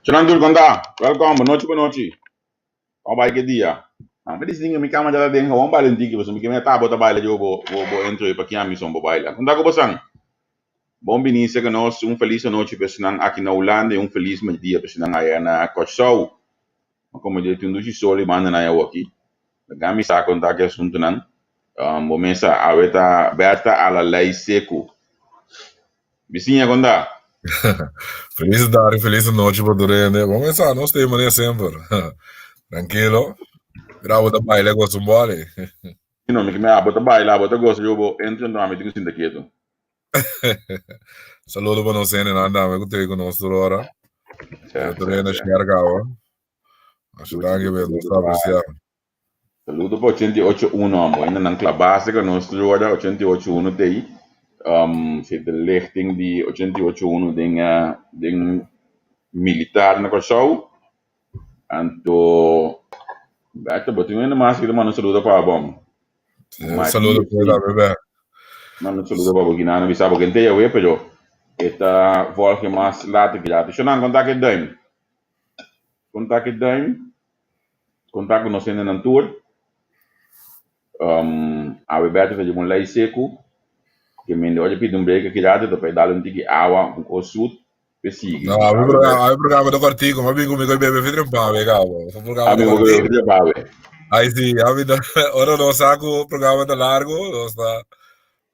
Shonan tur konta, welkom, bonochi bonochi. Kon bai ke dia? Ah, mi disidí mi kama djala den gewoon baila un tiki pasobra mi ke mira ta bo ta baila djo bo bo bo entro pa kia mi son bo baila. Kon ta ku bosan? Bon bini serka nos, un felis anochi pa esnan aki na Hulanda i un felis medidia pa esnan aya na Kòrsou. Ma komo dje tin un dushi sol i banda nan awoki, laga mi sa kon ta ki asuntunan. Bo mesa awe ta Bertha a la lei seku. Bisiña kon ta? Felis tardi, felis anochi pa tur hende. Bo mesa nos ta e manera semper. Trankilo. Mira bo ta baila gosa un boli. No, mi ke abo ta baila, abo ta gosa, yo bo entro enton ami tin ku sinta ketu. Saludo pa nos hendenan tambe ku ta ku nos tur ora. Tur hende share kawa. Masha danki be, nos ta apresiá. Saludo pa 88.1 amo. Hendenan klabá serka nos tur ora, 88.1 t'ei. Si ta lichting di 88.1 den den militar na Kòrsou. Anto Berto bo tin un hende mas ku ta manda un saludo pa bo. Saludo pa bo tambe Ber. Manda un saludo pa bo Ginana bisa bo kende yawe pero e ta volge mas later ki later. Shonan konta ke duim. Konta ke duim. Konta ku nos hendenan tur. Awe Berto ta djeba un lei seku. Ke mende ora pidi un break aki later ta pa e dal un tiki awa un kos sut. Pe sigui. No, awe programa, awe programa ta kortico, ma bin ku mi bebe fi trempawe cabo. Su programa ta kortico. Ami bebe fi trempawe. Ai si, ami ta, ora nos sa ku programa ta largo, nos ta,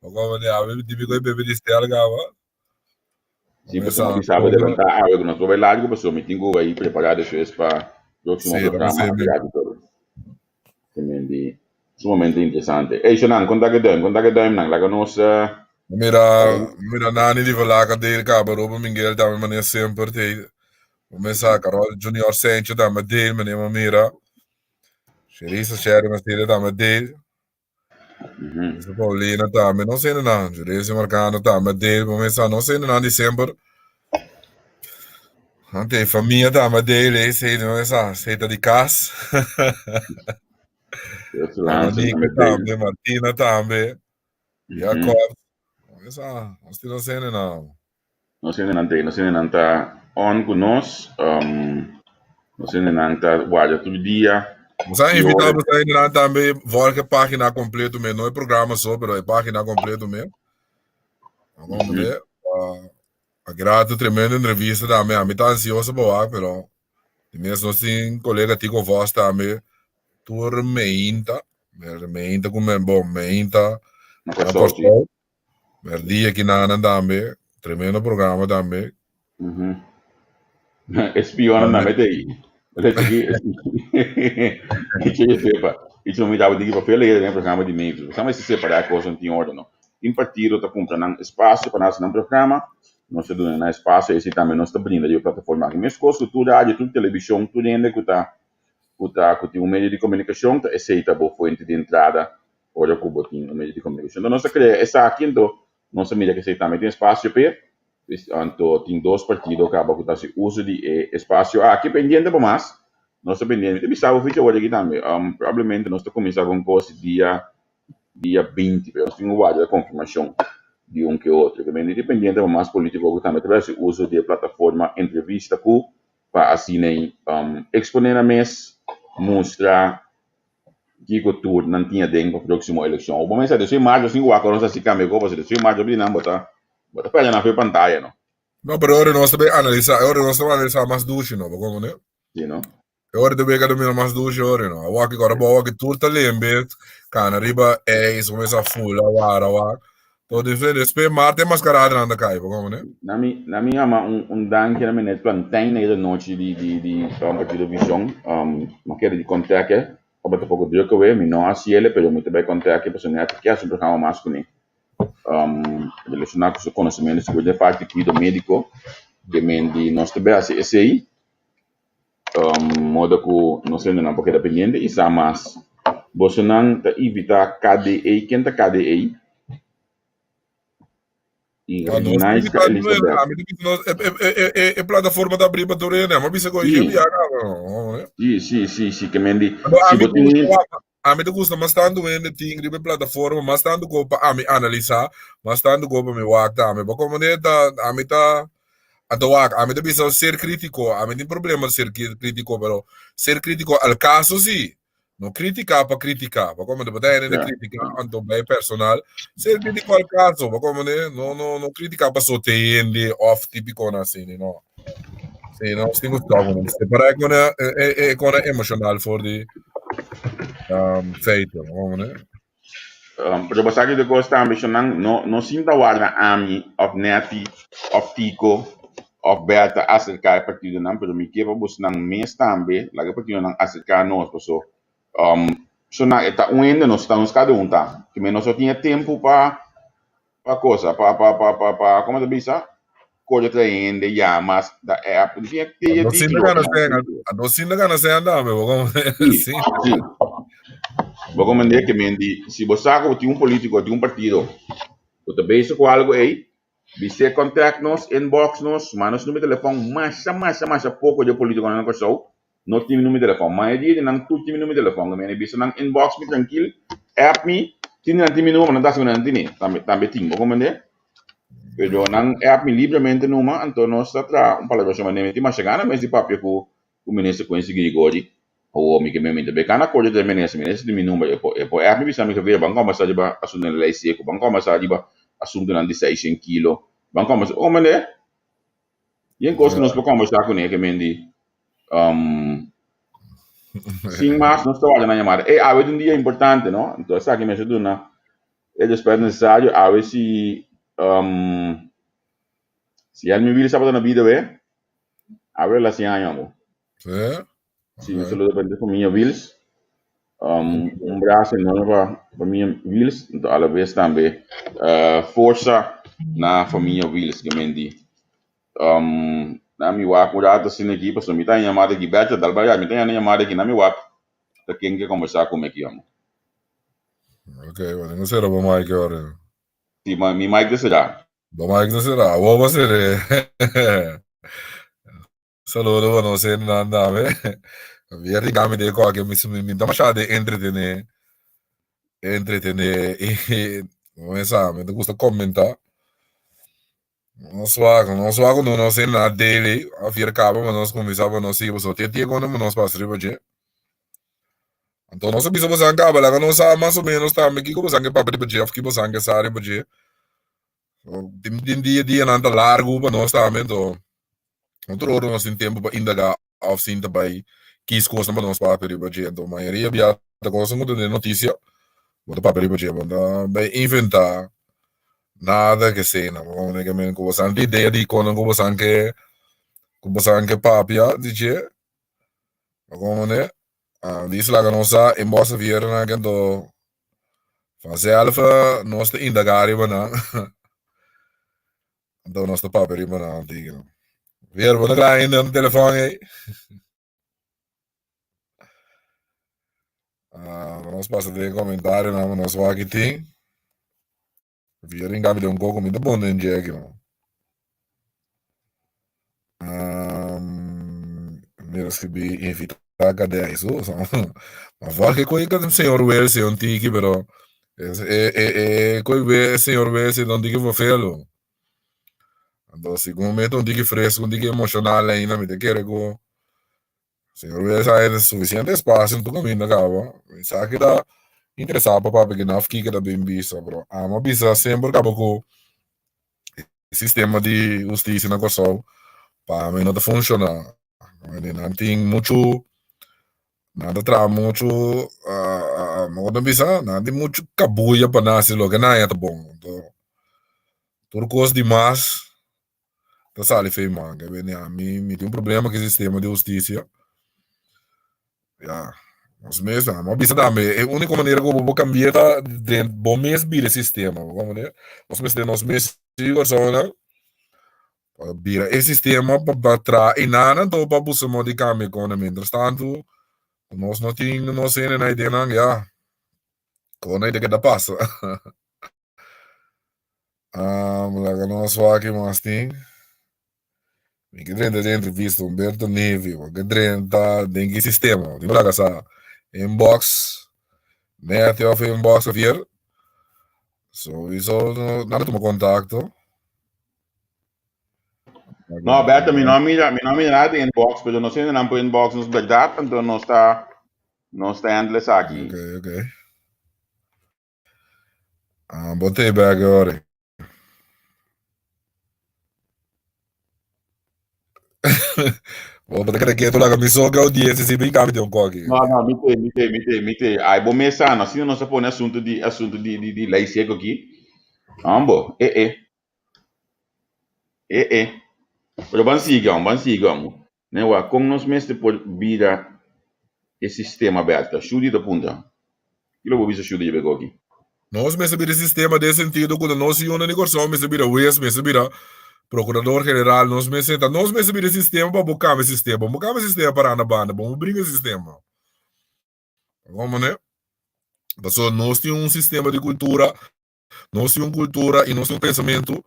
como di ami di mi bebe di stel cabo. Si, pasobra mi bisa bo levanta awe ku nos por bai largo, pasobra mi tin ku bai prepara despues pa próximo programa aki rato todo. Tremendo, sumamente interesante. Ey, Shonan, konta ke duim, konta ke duim nan, laga nos. Mira, mira Nani di Valaca deel caba, Robert Miguel tambe mane semper te mesa Carol Junior Sancho tambe deel mane ma mira. Sherisa Sherry Macedo tambe deel. Misa Paulina tambe, no sé nan, Juresi Marcano tambe deel, mesa no sé nan di semper. Ante famia tambe deel, eh, sei no esa, sei ta di cas. Monica tambe, Martina tambe. Jacob. Esa, nos tin nos hende nan. Nos hendenan ta, nos hendenan ta on ku nos. Nos hendenan ta warda tur dia. Nos a invitá boso hendenan tambe volg e página kompleto mes, no e programa so, pero e página kompleto mes. Comprende? A grato tremendo entrevista tambe. Ami ta ansioso pa wak, pero di mes nos tin kolega Tico Vos tambe tur meinta, meinta ku men bon meinta Na Kòrsou, si. Merdia kinanan tambe, tremendo programa tambe. E spionnan tambe ta ei. Icho yo sepa. Icho mi tabata diki papel ei den e programa di Mavis. Pasobra mester separá kosnan tin orden no. Tin partido ta kumpra nan espasio pa nan hasi nan programa, nos ta duna nan espasio esi tambe nos ta brinda riba plataforma aki. Meskos ku tur radio, tur televishon, tur hende ku ta ku ta ku tin un medio di komunikashon ta esei ta bo fuente di entrada ora ku bo tin un medio di komunikashon. Enton nos ta krea esaki anto nos ta mira ku esei tambe tin espasio p'e anto tin dos partido kaba ku ta hasi uso di e espasio aki. Pendiente pa mas nos ta pendiente. Mi ta bisa bo ficha awor aki tambe probablemente nos ta kuminsá ku un kos dia dia 20 pero nos tin ku warda konfirmashon. Di un ke otro. Ke men independiente pa mas politico ku tambe ta bai hasi uso di e plataforma entrevista ku pa asina expone nan mes, mustra kiko tur nan tin aden pa proximo eleccion. Bo mester sa despues mayo sin wak nos a hasi cambio ko pasobra despues mayo bini nan bo ta bo ta perde nan fu e pantaya no. No, pero ora nos ta bay analisa, ora nos ta bay analisa mas dushi no, bo comprende? Si no. E ora ta bay kada mira mas dushi ora no. Awor ki ora bo awor ki tur ta lembe, kana riba ijs, kumesa fula, wara wak. Todo diferente. Despues marte e mascarada nan ta kai, bo comprende? Na mi na mi ama un un danki na meneer Plantijn na e nochi di di di Partido Vision. Mi a kere di contact e, tabata poko druk awe, mi no a hasiele pero mi ta bay contact e pasobra mi a ke hasi un programa mas kuné. Relashoná ku su konosementu sigur den parti kuido médiko, ke men di nos ta bay hasi esei. Moda ku nos hendenan por keda pendiente i sa mas. Bosonan ta invitá KDE. Ken ta KDE? I Ah, nos Naiska invitá Elizabeth. ami ta bisa nos e e e e e plataforma ta abrí pa tur hende. Ami a bisa ku Sí. hende ya kaba, no, no. Sí, sí, sí, sí, ke men di Anto si ami bo tin gusta wak, ami ta gusta mas tantu hende tin riba e plataforma, mas tantu ku pa ami analisá, mas tantu ku pa mi wak tambe. Bo komprendé? Ta ami ta Anto wak, ami ta bisa ser crítico, ami tin problema di ser crítico, pero ser crítico al caso sí. No critica pa critica, bo comprende? Bo ta hende na critica, anto bay personal. Ser crítico al caso, bo comprende? No, no, no critica paso te hende of típico na así, no. Sí, no, sin gusta con Separa e con e, e, e con emocional for di um, feito, bo comprende? Pero basaki di kos tambe shonnan no no sinta warda ami of Netty of Tico of Bertha aserká e partidonan pero mi ke pa bosnan mes tambe laga e partidonan aserká nos paso shonnan e ta un hende nos ta nos kada un ta kimen nos no tin e tempu pa pa cosa pa pa pa pa pa como ta bisa kore trae hende yama da app No sinta gana sen, no sinta gana sen andame, bo como Sí, sí. sí. Bo comprende ke men di si bo sa ku tin un politico tin un partido ku ta bezig ku algo ei bis'é contact nos inbox nos manda nos numero di telefon masha masha masha poko di e politiconan na Kòrsou no tin mi numero di telefon. Mayoria di nan tur tin mi numero di telefon. Mi a bisa nan inbox mi trankil, app mi, tin di nan tin mi numero, ma nan ta hasi ku nan tene. Tambe tambe tin, bo comprende? Pero nan app mi libremente numa, anto nos ta traha un palabracion. Ma mi tin masha gana mes di papia ku ku minister Quincy Girigorie. Awor mi ke mi ta beka na korte den minister, minister tin mi numero, e por e por app mi bisa mi Javier ban kombersa riba asuntunan di ley seco, ban kombersa riba asuntunan di seishent kilo, ban kombersa, bo comprende? Yen kos ku nos por kombersá kuné ke men di sin mas nos ta warda nan yamada. Ey, awe ta un dia importante, no? Enton esaki mester duna e respet nesesario. Awe si si Helmin Wiels tabata na bida awe, awe lo hasi aña amo. Sí? Sí, un saludo pa famia Wiels. Un brazo enorme pa famia Wiels, enton a la vez tambe forsa na famia Wiels ke men di. Na mi wak un rato asina aki pasobra mi ta haña yamada aki Bertha dal bai mi ta haña yamada aki na mi wak ta ken ke kombersá ku mi aki amo. Ok, bueno, no será bo mic ahora. Sí, mi mic ta será. Bo mic ta será. Awor bo seré. Saludo pa nos hendenan tambe. Weer di cambio de koke mi mi ta masha de entretener entretener y mi sa mi ta gusta comenta. Nos wak nos wak cuando nos hendenan daily a vier caba pa nos cuminsa pa nos sigui pasobra te dia cuando nos pasa riba dje. Anto nos a bisa boso caba laga nos sa mas o menos tambe kiko boso ke papia riba dje of kiko boso ke sa riba dje. Tin dia dianan ta largu pa nos tambe anto Otro ora nos tin tempu pa indagá òf sinta bai kis kosnan pa nos papia riba dje. Anto mayoria bia ta kosnan ku ta den notisia bo ta papia riba dje. Bo no ta bai inventá nada ke esei-nan. Bo komprende ke men ku bo san tin idea di konan ku bo san ke ku bo san ke papia di dje. Bo komprende? Dis laga nos sa inbox Javier nan ke anto vanzelf nos ta indagá riba nan. Anto nos ta papia riba nan tigre. Weer, bo ta kla ainda na telefon ei? Ah, nos pasa den comentario nan, nos wak aki tin. Weer in cambio den un koko mi ta bon den dje aki man. Um, mira escribí invita cadea Jesus. Ma voor que coi que señor Wilson tiki, pero. E e e koi be e señor be si don diki vervelo. Anto segun mi ta un tiki fresco, un tiki emocional ainda, mi ta kere ku señor be sa e suficiente espacio en tur kaminda kaba. Mi sa ki ta interesá pa papia ki naf kiko ta bin bisa, pero amo a bisa semper kaba ku e sistema di hustisia na Kòrsou pa mi no ta funshoná. Nan tin muchu Nan ta traha muchu, mo ta bisa, nan tin muchu kabuya pa nan hasi loke nan haña ta bon. Anto, tur kos di mas ta sali fei man. Ke bini ami, mi tin un problema ku e sistema di hustisia. Ya, nos mes, mi a bisa tambe, e úniko manera ku bo por kambia ta den bo mes bira e sistema. Bo komprende? Nos mester nos mes sigui kòrsounan. Pa bira e sistema pa pa traha e nana anto pa buska modo di cambia economia. Mientras tanto nos no tin nos hende na ideanan ya con e ta keda pasa. Um, laga nos wak ki mas tin. Mi ke drenta den entrevista Humberto Nevi, bo ke drenta den ki sistema. Tin laga sa inbox Nete of inbox Javier. Sowieso nan a tuma contacto. No, Berto, mi no mira, mi no mira nada di inbox, pero nos hende nan por inbox nos berdad, anto nos ta, nos ta handle esaki. Ok, ok. Ah, bo te bek ori. Bo ta kere ketu laga mi so ke audiencia si bin cambia di un koki. No, no, mi te, mi te, mi te, mi te. Ai, bo mes sa, no, asina nos a pone asunto di, asunto di, di, di ley seco aki. Ambo, eh, eh. Eh, eh. Pero ban sigui, amo, ban sigui, amo. Ne wak, kon nos mester por bira e sistema Berta? Shudi ta puntra. Kilo bo bisa Shudi dje beko aki? Nos mester bira e sistema den sentido ku nos yunan di Kòrsou mester bira hues, mester bira prokurador general, nos mester ta nos mester bira e sistema pa bo kambia e sistema. Bo kambia e sistema pará na banda, bo bringa e sistema. Komo ne? Pasobra nos tin un sistema di kultura, nos tin un kultura i nos tin un pensamentu,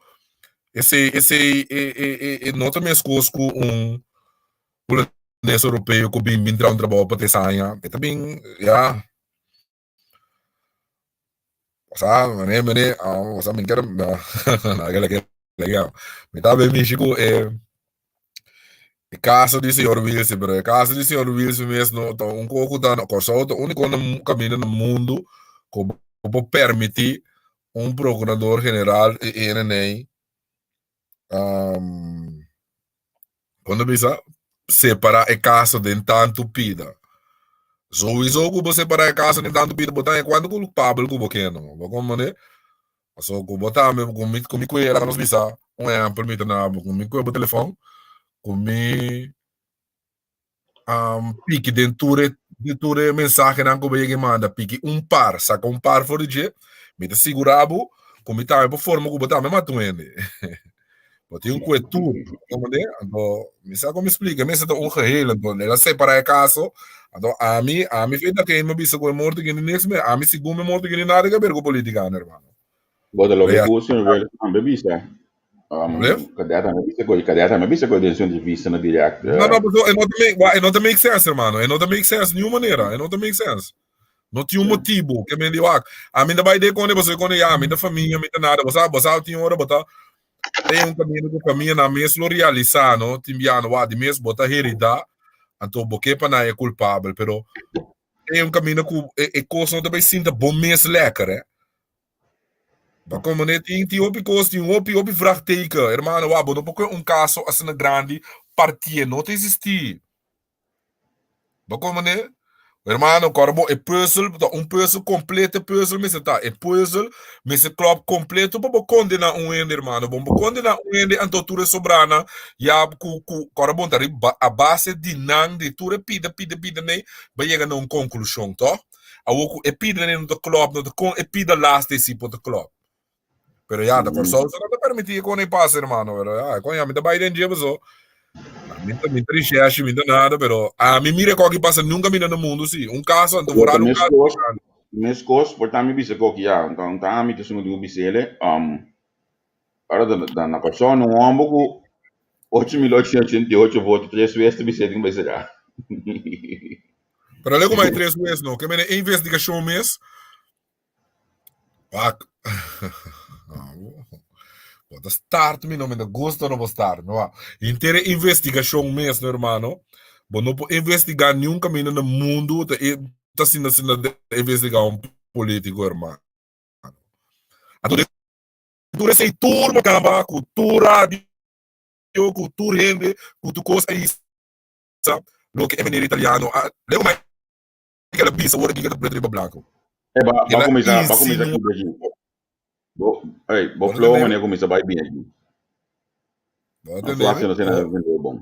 esei esei e e e e no ta meskos ku un hulandes europeo ku bin bin traha un trabou pa tres aña, e ta bin ya. Sa, mane, mane, ah, sa, mi quiero, no, no, que le, le, mi estaba bien mishi ku e, e caso di señor Wilson, pero e caso di señor Wilson mes no, ta un koko ta, Kòrsou ta úniko na kaminda na mundu ku bo por permití un prokurador general e NNA, um, Kon ta bisa separá e kaso den tantu pida. Souiso ku bo separá e kaso den tantu pida, bo ta haña kuantu kulpabel ku bo ke no. Bo komprendé? Pasobra ku bo tambe ku mi ku mi kuera laga nos bisa un ehèmpel mi ta na bo ku mi kue bo telefòn ku mi piki den tur e den tur e mensahenan ku bo yega manda piki un par saka un par for di dje mi ta sigurá bo ku mi tambe por forma ku bo tambe mata un hende bo tin ku e tur komprendé anto mi sa kon mi splika mester ta un geheel anto el a separá e kaso anto ami ami fe ta ken mi bisa ku e morto kende niks mer ami segun mi morto kende nada ke ber ku politika hermano. Bo ta loke ku señor Vélez tambe bisa. Kadè tambe bisa ku kadè tambe bisa ku den su entrevista na direct. No, no, paso e no ta make, wa, e no ta make sense, hermano. E no ta make sense niun manera. E no ta make sense. No tin un motibu ke men di wak. Ami ta bai de kone paso e kone ya, mi ta famia, mi ta nada. Bo sa, bo sa tin ora bo ta den un kaminda ku famia nan mes lo realisa, no? Tin biaha wak di mes bo ta herida, anto bo ke pa nan e kulpabel, pero e un kaminda ku e, e kos no ta bai sinta bo mes lekker, eh. Pa como ne tin tin hopi cos, tin hopi hopi vraagteken. Hermano, wa, bo no por coge un caso asina grandi partié, no ta existi. Bo como ne? Hermano, kòrda bo, e puzzel ta un puzzel completo, e puzzel mester ta, e puzzel mester klop completo pa bo condena un hende, hermano. Bo no por condena un hende anto tur e sobranan ya ku ku kòrda bo ta riba a base di nan di tur e pida pida pida nei bo yega na un conclusion, tòg? Awor ku e pida no ta klòp, no ta kon e pida laste si por ta klòp. Pero ya, ta Kòrsou so no ta permití kon e pasa, hermano. Pero ya, kon ya, mi ta bai den dje paso. Mi ta mi ta recherche, mi ta nada, pero ami mira kòki pasa nunka mira na mundu si. Un kaso, anto vooral un kaso grandi. Meskos, por ta mi bisa koki ya, anto ta ami ta esun ku tin ku bis'ele, ora ta na Kòrsou no un hòmber ku 8888 voto tres wes ta bis'é tin ku bai será. Pero algo mais tres wes no, ke mene investigashon mes. Wak. Bo ta start mi no mi ta gusta no bo start mi wak. Henter e investigashon mes no hermano. Bo no por investigá niun kaminda na mundu ta e ta asina asina ta investigá un polítiko hermano. Anto den tur esei tur bo kaba ku tur radio ku tur hende ku tur kos a hisa loke e meneer italiano a leu mai ke el a bisa ora ki ta preto riba blanco. E ba El ba a kuminsá ba kuminsá insinua. kibra aki. Bo ey bo Bo no flow tende mi? manera kuminsá bai bin aki. Bo no Nos tende wak mi? si no sena Oh. vendé bon.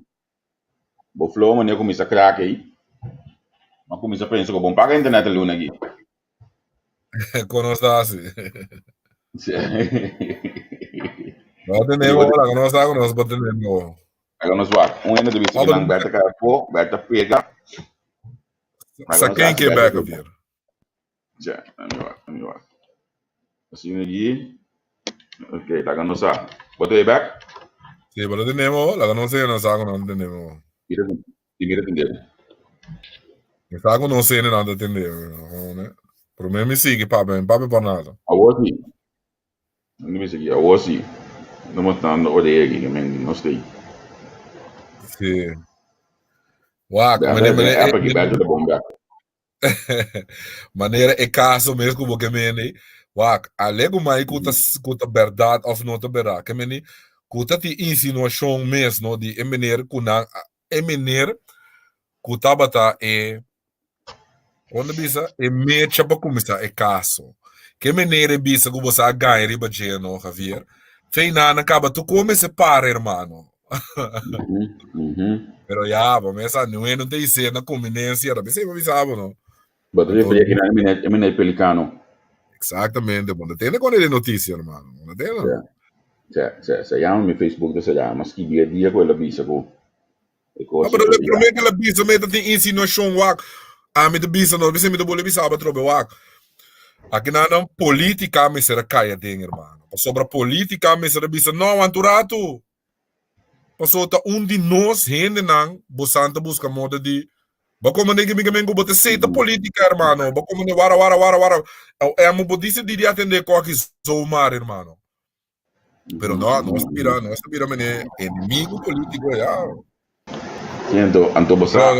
Bo flow manera kuminsá krak ey. M'a kuminsá pensa ku bon paga internet e luna aki. Kon nos ta hasi? Sí. No tende mi ora ku nos ta ku nos bo tende mi oh. Laga nos wak. Un hende ta bisa Oh, ku nan Berta kaya afó, Berta pega. Laga Sa nos ken hasi ke Berta bek pega. Javier? Ja, ami wak, ami wak. Asina aki. Ok, laga nos sa. Bo ta bek? Sí, bo ta tende mi oh. Laga nos sa nos sa ku nan tende mi oh. Mira, si mira tende mi. Mi sa ku nos hende nan ta tende mi. Promé mi sigui papia, mi papia por nada. Awor si. No mi sigui, awor si. No mostrando orea aki, men no stay. Sí. Wak, Berta, mane, mane, app aki, Berta ta bon bek. Manera e caso mes ku bo ke meni, wak, ale ku mai ku ta ku ta berdad of no ta berdad. Ke meni ku ta tin insinuashon mes no di e meneer ku nan e meneer ku tabata e kon ta bisa e mecha pa kuminsá e kaso. Ke meneer e bisa ku bo sa a gaña riba dje no Javier. Fei nan a kaba tur kome se para hermano. Pero ya, bo mes a niun hende no ta isé na konbinencia, ta bisa bo bisa bo no. Bo ta referí aki na e meneer Pelicano. Exactamente, bo no tende con e noticia hermano, bo no tende. Se, se, se llama mi Facebook ta será, mas ki dia dia ku el a bisa ku e Ah, kos pero e promé ku el a bisa me ta tin insinuashon wak. Ami ta bisa no, bisa mi ta bole bisa atrobe wak. Aki nan nan política mester a kai aden hermano. Pasobra política mester a bisa no, wanta un ratu. Pasobra ta un di nos hendenan bosan ta buska moda di bo komo negi mi ku bo ta seta política hermano. Bo komo ne wara wara wara wara. Emo bo disidí di atendé ku aki zomaar hermano. Pero no, nos ta bira, nos ta bira mene enemigo político ya. Sí, anto, anto bo sa,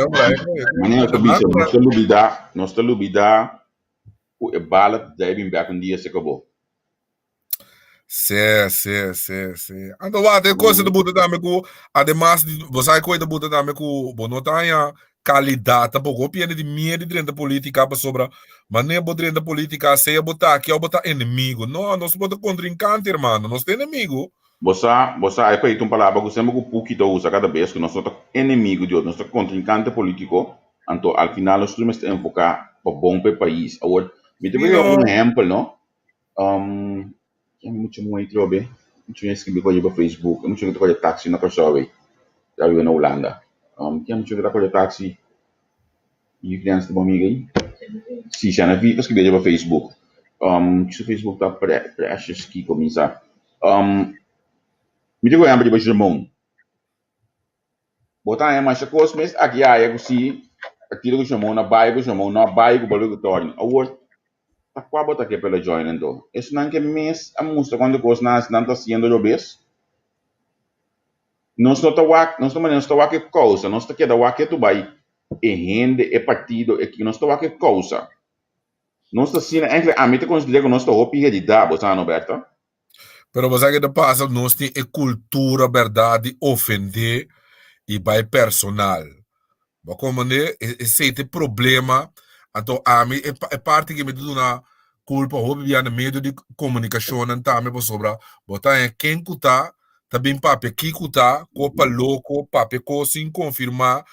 manera ta bisa, nos ta lubida, nos ta lubida ku e bala ta dai bin bek un dia se kabo. Sí, sí, sí, sí. Anto wat, e cosa ta buta tambe ku, ademas di, bo sa e cosa ta buta tambe ku bo no ta haña kalidat tampoko. Hopi hende di miedu di drenta politica pasobra manera bo drenta politica sea bo ta aki of bo ta enemigo. No, nos por ta kontrinkante hermano, nos ta enemigo. Bo sa, bo sa, e p'ei ta un palabra ku semper ku Puki ta usa kada bes ku nos no ta enemigo di otro, nos ta kontrinkante politiko, anto al final nos tur mester enfoká pa bon pa e pais. Awor, mi ta bira un ehèmpel no, Ken mucha muhé trobe? Mucha muhé skibi kohe riba Facebook. E mucha ku ta kohe taxi na Kòrsou ei. Ta biba na Hulanda. Ken mucha ku ta kohe taxi? Yu kriansa ta bo amiga ei? Si, Shanavi ta skibi riba Facebook. Su Facebook ta Precious Kiko mi sa. Mi ta kohe hamber riba Jermon. Bo ta haña masha kos mes aki aya ku si partido ku Jermon a bai ku Jermon no a bai ku bolbe ku torna. Awor ta kua bo ta ke pela join anto? Esnan ke mes a mustra kuantu kos nan hasi nan ta hasiendo robes. Nos no ta wak, nos ta manera nos ta wak e kousa, nos ta keda wak ketu bai e hende, e partido, e nos ta wak e kousa. Nos ta asina, eigenlijk ami ta konsidera ku nos ta hopi heridá, bo sa no Bertha? Pero bo sa ke ta pasa? Nos tin e kultura bèrdat di ofendé i bai personal. Bo a komprendé? Esei ta e problema. Anto ami e parti ke mi ta duna kulpa hopi bia na medio di komunikashonnan tambe pasobra bo ta haña ken ku ta ta bin papia kiko ta, ko pa loko, papia kos sin konfirmá,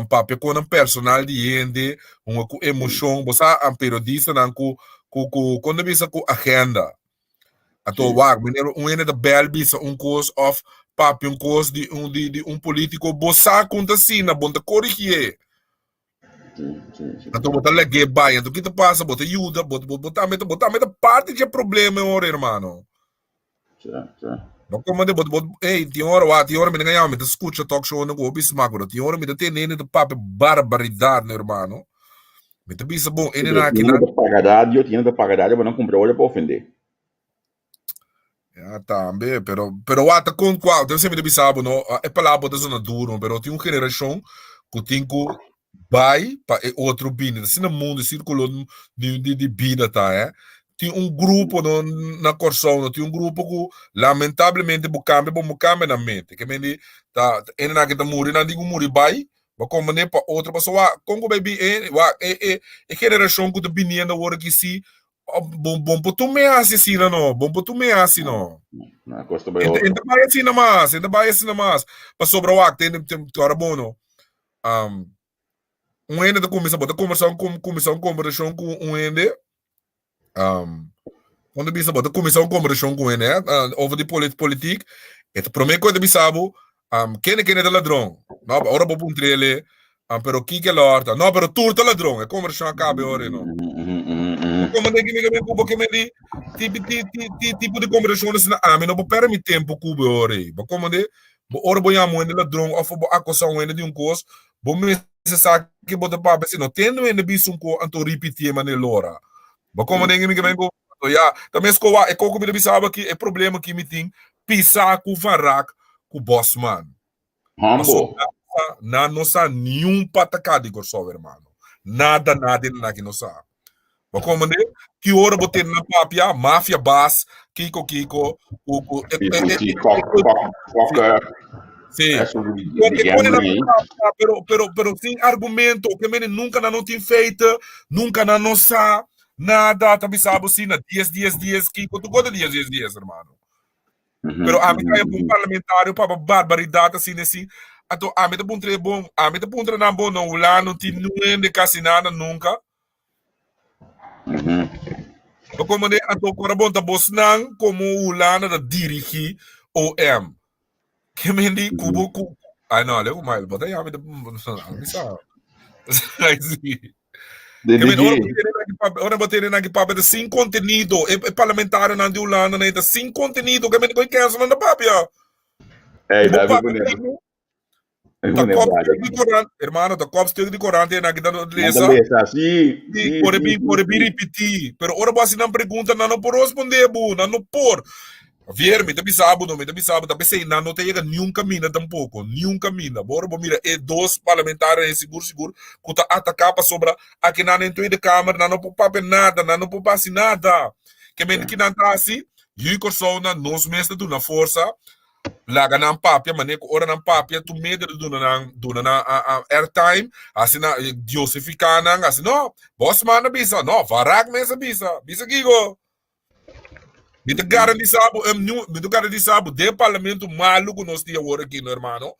papia konan personal di hende, hunga ku emoshon. Bo sa periodistanan ku ku ku kon ta bisa ku agenda. Anto wak, meneer, un hende ta bel bisa un kos of papia un kos di un di di un politico, bo sa kon ta asina, bo no ta korigié. Anto bo ta lag'é bai. Anto ki ta pasa? Bo ta yuda, bo bo bo tambe bo tambe ta parti dje problema e ora, hermano. Bo komo bo bo ey, tin ora wak, tin ora mi ta ngaña, mi ta skucha talk show nan ku hopi smak, pero tin ora mi ta tende hende ta papia barbaridat, hermano. Mi ta bisa bon, ene na aki nan. Paga radio, tin ta paga radio pa nan kumpra ora pa ofende. Ja, tambe, pero pero wata kon kwa, debe ser mi ta bisa bo no, e palabra bo ta zona duro, pero tin un generashon ku tin ku bai pa e otro bini. Asina mundo, sirkulo di di di bida ta, eh. Tin un grupo no na Kòrsou, no tin un grupo ku lamentablemente bo kambia, bo no kambia nan mente. Ke men di ta hendenan ke ta muri, nan tin ku muri bai, Bo komprendé pa otro pasobra wak kon ku bai bin e wak e e e generashon ku ta biniendo awor aki si bon bon por tur me hasi asina no bon por tur me hasi no. Na kos ta bai otro. E ta bai asina mas e ta bai asina mas pasobra wak tende ora bon no un hende ta kuminsá bo ta kombersá kuminsá un kombersashon ku un hende Kon ta bisa bo ta kuminsá un kombersashon ku hende over di politik, e ta promé ku e ta bisa bo, kende kende ta ladron? No, ora bo puntra el, pero kiko el hòrta? No, pero tur ta ladron. E kombersashon a kaba e ora ei no. Komo den kimi ku bo ke mende tipo di kombersashon asina ami no por pèrdè mi tempu ku bo e ora ei. Bo komprendé? Bo ora bo yama un hende ladron òf bo akusá un hende di un kos, bo mester sa ke bo ta papia si no tende un hende bisa un kos anto ripitié manera lora. Bo komo den mi ke men ku anto ya ta mes kowa e koko mi ta bisa bo aki e problema ki mi tin pisa ku Van Raak ku Bosman. Humble. Nan no sa niun pataka di Kòrsou hermano. Nada nada nan aki no sa. Bo komo den ki ora bo tende nan papia mafia bas kiko kiko ku ku e e e Sí. Pero, pero, pero sin argumento, ke mene nunca nan no tin feite, nunca nan no sa nada, ta bisa bo si na 10, 10, 10, kiko, tu kota 10, 10, 10, hermano. Pero ami ta un parlamentario pa barbaridad asina así. Anto ami ta puntra bon, ami ta puntra nan bon, no Hulanda no tin nuende casi nada nunca. Bo komende anto kora bon ta bosnan komo Hulanda ta dirigi OM. Ke mendi kubo ku Ay no, lego mal, bota ya mi ta mi sa. Ay sí. Ke men ora ora bo tene nan ki papia ta sin contenido. E, e parlamentario nan di Hulanda nan ta sin contenido. Ke men koi kenso nan ta papia. Ey, dabi ku Ta kop stuk di korant, hermano, ta kop stuk di korant en aki ta lesa. Lesa, sí, sí, por sí, por bi repetí. Pero ora bo hasi nan pregunta, nan no por responde bo, nan no por. Javier, mi ta bisa bo, no, mi ta bisa bo, ta pesei nan no ta yega ni un camina tampoco, ni un camina. Bo ora bo mira e dos parlamentarionan ei sigur sigur ku ta ataká pasobra aki nan den Tweede Kamer nan no por papia nada, nan no por hasi nada. Ke men ki nan ta hasi? Yu Kòrsou nan nos mes ta duna forsa Laga nan papia manera ku ora nan papia tur medio ta duna nan duna nan airtime asina diosifiká nan asi no Bosman a bisa no Van Raak mes a bisa bisa kiko mi ta garantisa bo mi ta garantisa bo den parlamento malu ku nos tin awor aki no hermano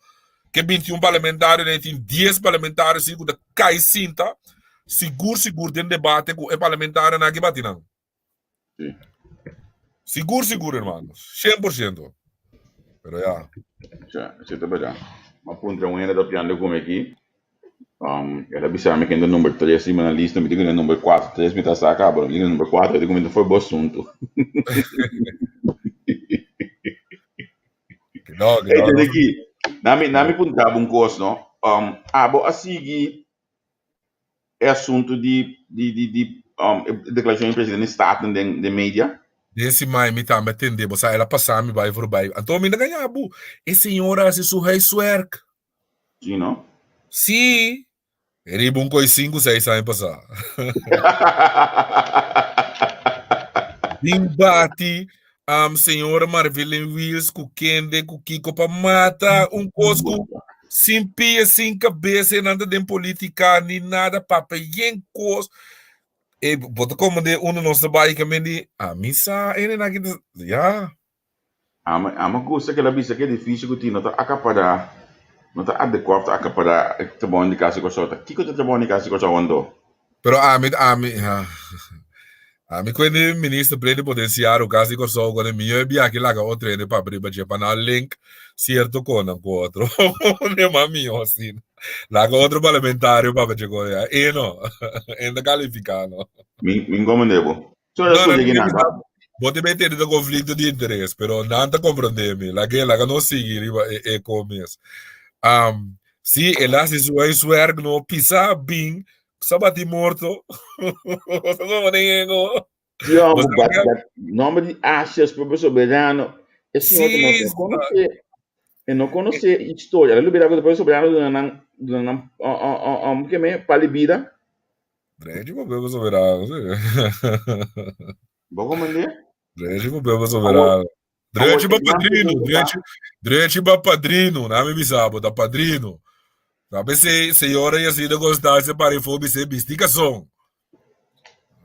ke 21 parlamentario nan tin 10 parlamentario si ku ta kai sinta sigur sigur den debate ku e parlamentarionan aki bati nan. Sí. Sigur, sigur, hermano. 100%. Pero ya. Ja, sí, ta verdad. Ma puntra un hende ta piando con aquí. Um, ela bisa mi kende number 3 riba na lista, mi digo na number 4, 3 mi ta saca, pero mi digo number 4, digo mi ta foi bo asunto. No, Hey, no, no. aquí, nami, nami puntra un cos, no? Um, abo a sigui e asuntu di di di di um, e deklarashon di presidente di Staten den den media? Den siman mi tambe a tende bo sa el a pasa mi bai voorbij. Anto mi na gaña bo. E señora a hasi su huiswerk. Sí, no? Sí. Riba un koi sinku seis aña pasá. Bin bati um, señora Marvilin Wiels ku kende ku kiko pa mata un kos ku sin pia sin kabesa e nan ta den politika ni nada papia yen kos e bo ta komprende uno nos ta bai kamen di a mi sa ene nan ki ta ya. Ama ama gusta ke el a bisa ke edifisio ku tin no ta akapará no ta adekuá pa ta akapará e trabou di kas di Kòrsou ta kiko ta trabou di kas di Kòrsou anto? Pero ami ami ami ku e minister plenipotenciario kas di Kòrsou ku mi e biaha laga otro hende papia riba dje pa nan link sierto konan ku otro ne mas mihó asina laga otro parlamentario papia dje kos ya e no e no ta kalifiká no. Mi mi nkomende bo. No, no, mi sa, bo te mete den conflicto di interes, pero nan ta comprende mi. Laga, laga nos sigui riba e, e ko mes. Um, sí, el a hasi su huiswerk, no, pisa bin. Sa bati morto. Como ne go. Yo, bat, bat, nombre di Ashes, Pueblo Soberano. E señor sí, no conoce, e no conoce historia. El olvida que el Pueblo Soberano duna nan, duna nan, que me, pali vida. Drechi pa Pueblo Soberano, sí. Bo comprende? Drechi pa Pueblo Soberano. Drechi pa padrino, drechi, drechi pa padrino, na mi bisabo, ta padrino. Sabe se señora Yacida Constancia parifo bise bisti cason.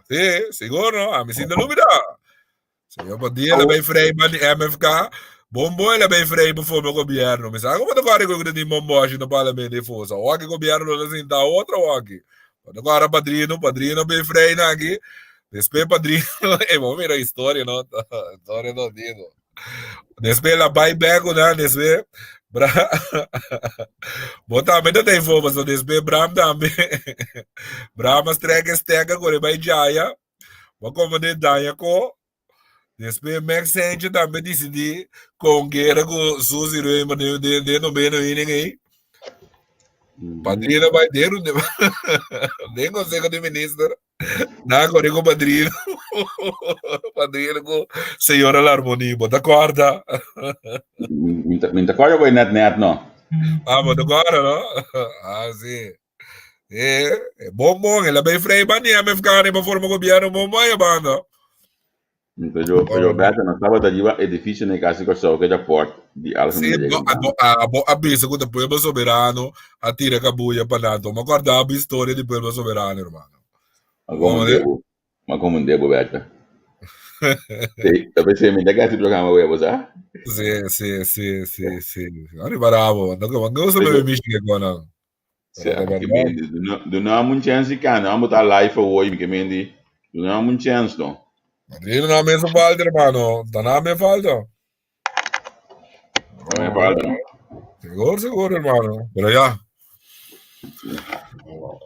Sí, seguro, no? A mi sin lubida. Señor Padilla la bij vrij man di MFK. Bombo la bij vrij bijvoorbeeld gobierno. Mi sabe como te corre con die bombo als je no parlement de força. O aqui gobierno no sinta outro o aqui. Agora padrino, padrino bij vrij na aqui. Después padrino, eh, vamos mira historia, no? Historia no digo. Después la bay back una, después Bra Bo tambe ta den fo, paso después Bram tambe. Bram a strek e stekker kore bay jaya. Bo como de daña ko. Después Max Sanchez tambe disidí kongera ku Suzy Römer den den den noveno inning ei. Padrino bai den den consejo di minister. Na kore ku padrino. Padrino ku señora Larmonie. Bo ta kòrda? Mi ta kòrda ku net net no. Ah, bo ta kòrda no? Ah, si. Eh, bon bon, el a bay vrij ban di MFK pa forma gobierno bon bon ya banda. Pero, pero Beto, no tabata riba edificio na Casa di Kòrsou ku e raport di Sí, Algemene no, Rekenkamer. abo, abo a bisa ku ta Pueblo Soberano a tira kabuya pa nan. Toma kòrda bo historia di Pueblo Soberano, hermano. Ma Komo komo de? debo, ma komo debo, Beto. Sí, ta pensé mi ta kasi programa webo, sa? Sí, sí, sí, sí, sí. Arriba rabo. No, no gusta Pero, bebe Michigan con nan. Sí, Pero mi ta ke verdad. mendi, duna un chance di cana, amo ta live awor, mi ke mendi, duna un chance no. Madrid no me hace falta, hermano. Da nada me falta. No me falta, no. Seguro, seguro, hermano. Pero ya.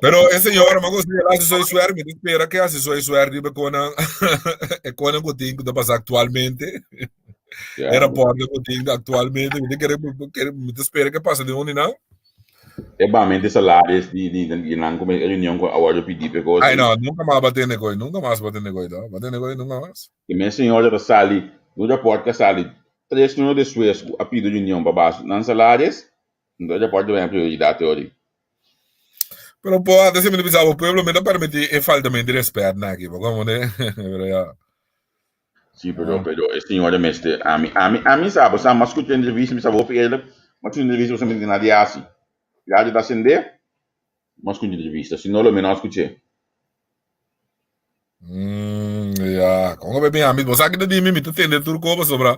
Pero e señor, me gusta el hace soy suerte, me espera que hace soy suerte me conan, e conan que tinha que pasa actualmente. Ja. Era porta que tinha actualmente, me quer, me espera que pasa de onde não. E bamente salaris di di di nan come reunion cu a wordo pidi pe cos. Ay no, nunca mas ba tene coy, nunca mas ba tene coy, ba tene coy nunca mas. E men señor ta sali, un rapport que sali 3 luna despues cu a pidi reunion pa bas nan salaris, entonces rapport debe prioridad teori. Pero po, antes mi bisa bo pueblo mi ta permiti e faltament di respet na aki, bo como ne? Pero ya. Sí, pero, pero e señora mester, ami, ami, ami sa, bo sa, mas scucha entrevista, mi sa hopi eerlijk, mas scucha entrevista, bo sa mi tin nadie hasi. Radio ta sende, mas scucha entrevista, si no lo mi no scuché. Ya, con que mi ami, bo sa ki di mi, mi ta tende tur cosa sobra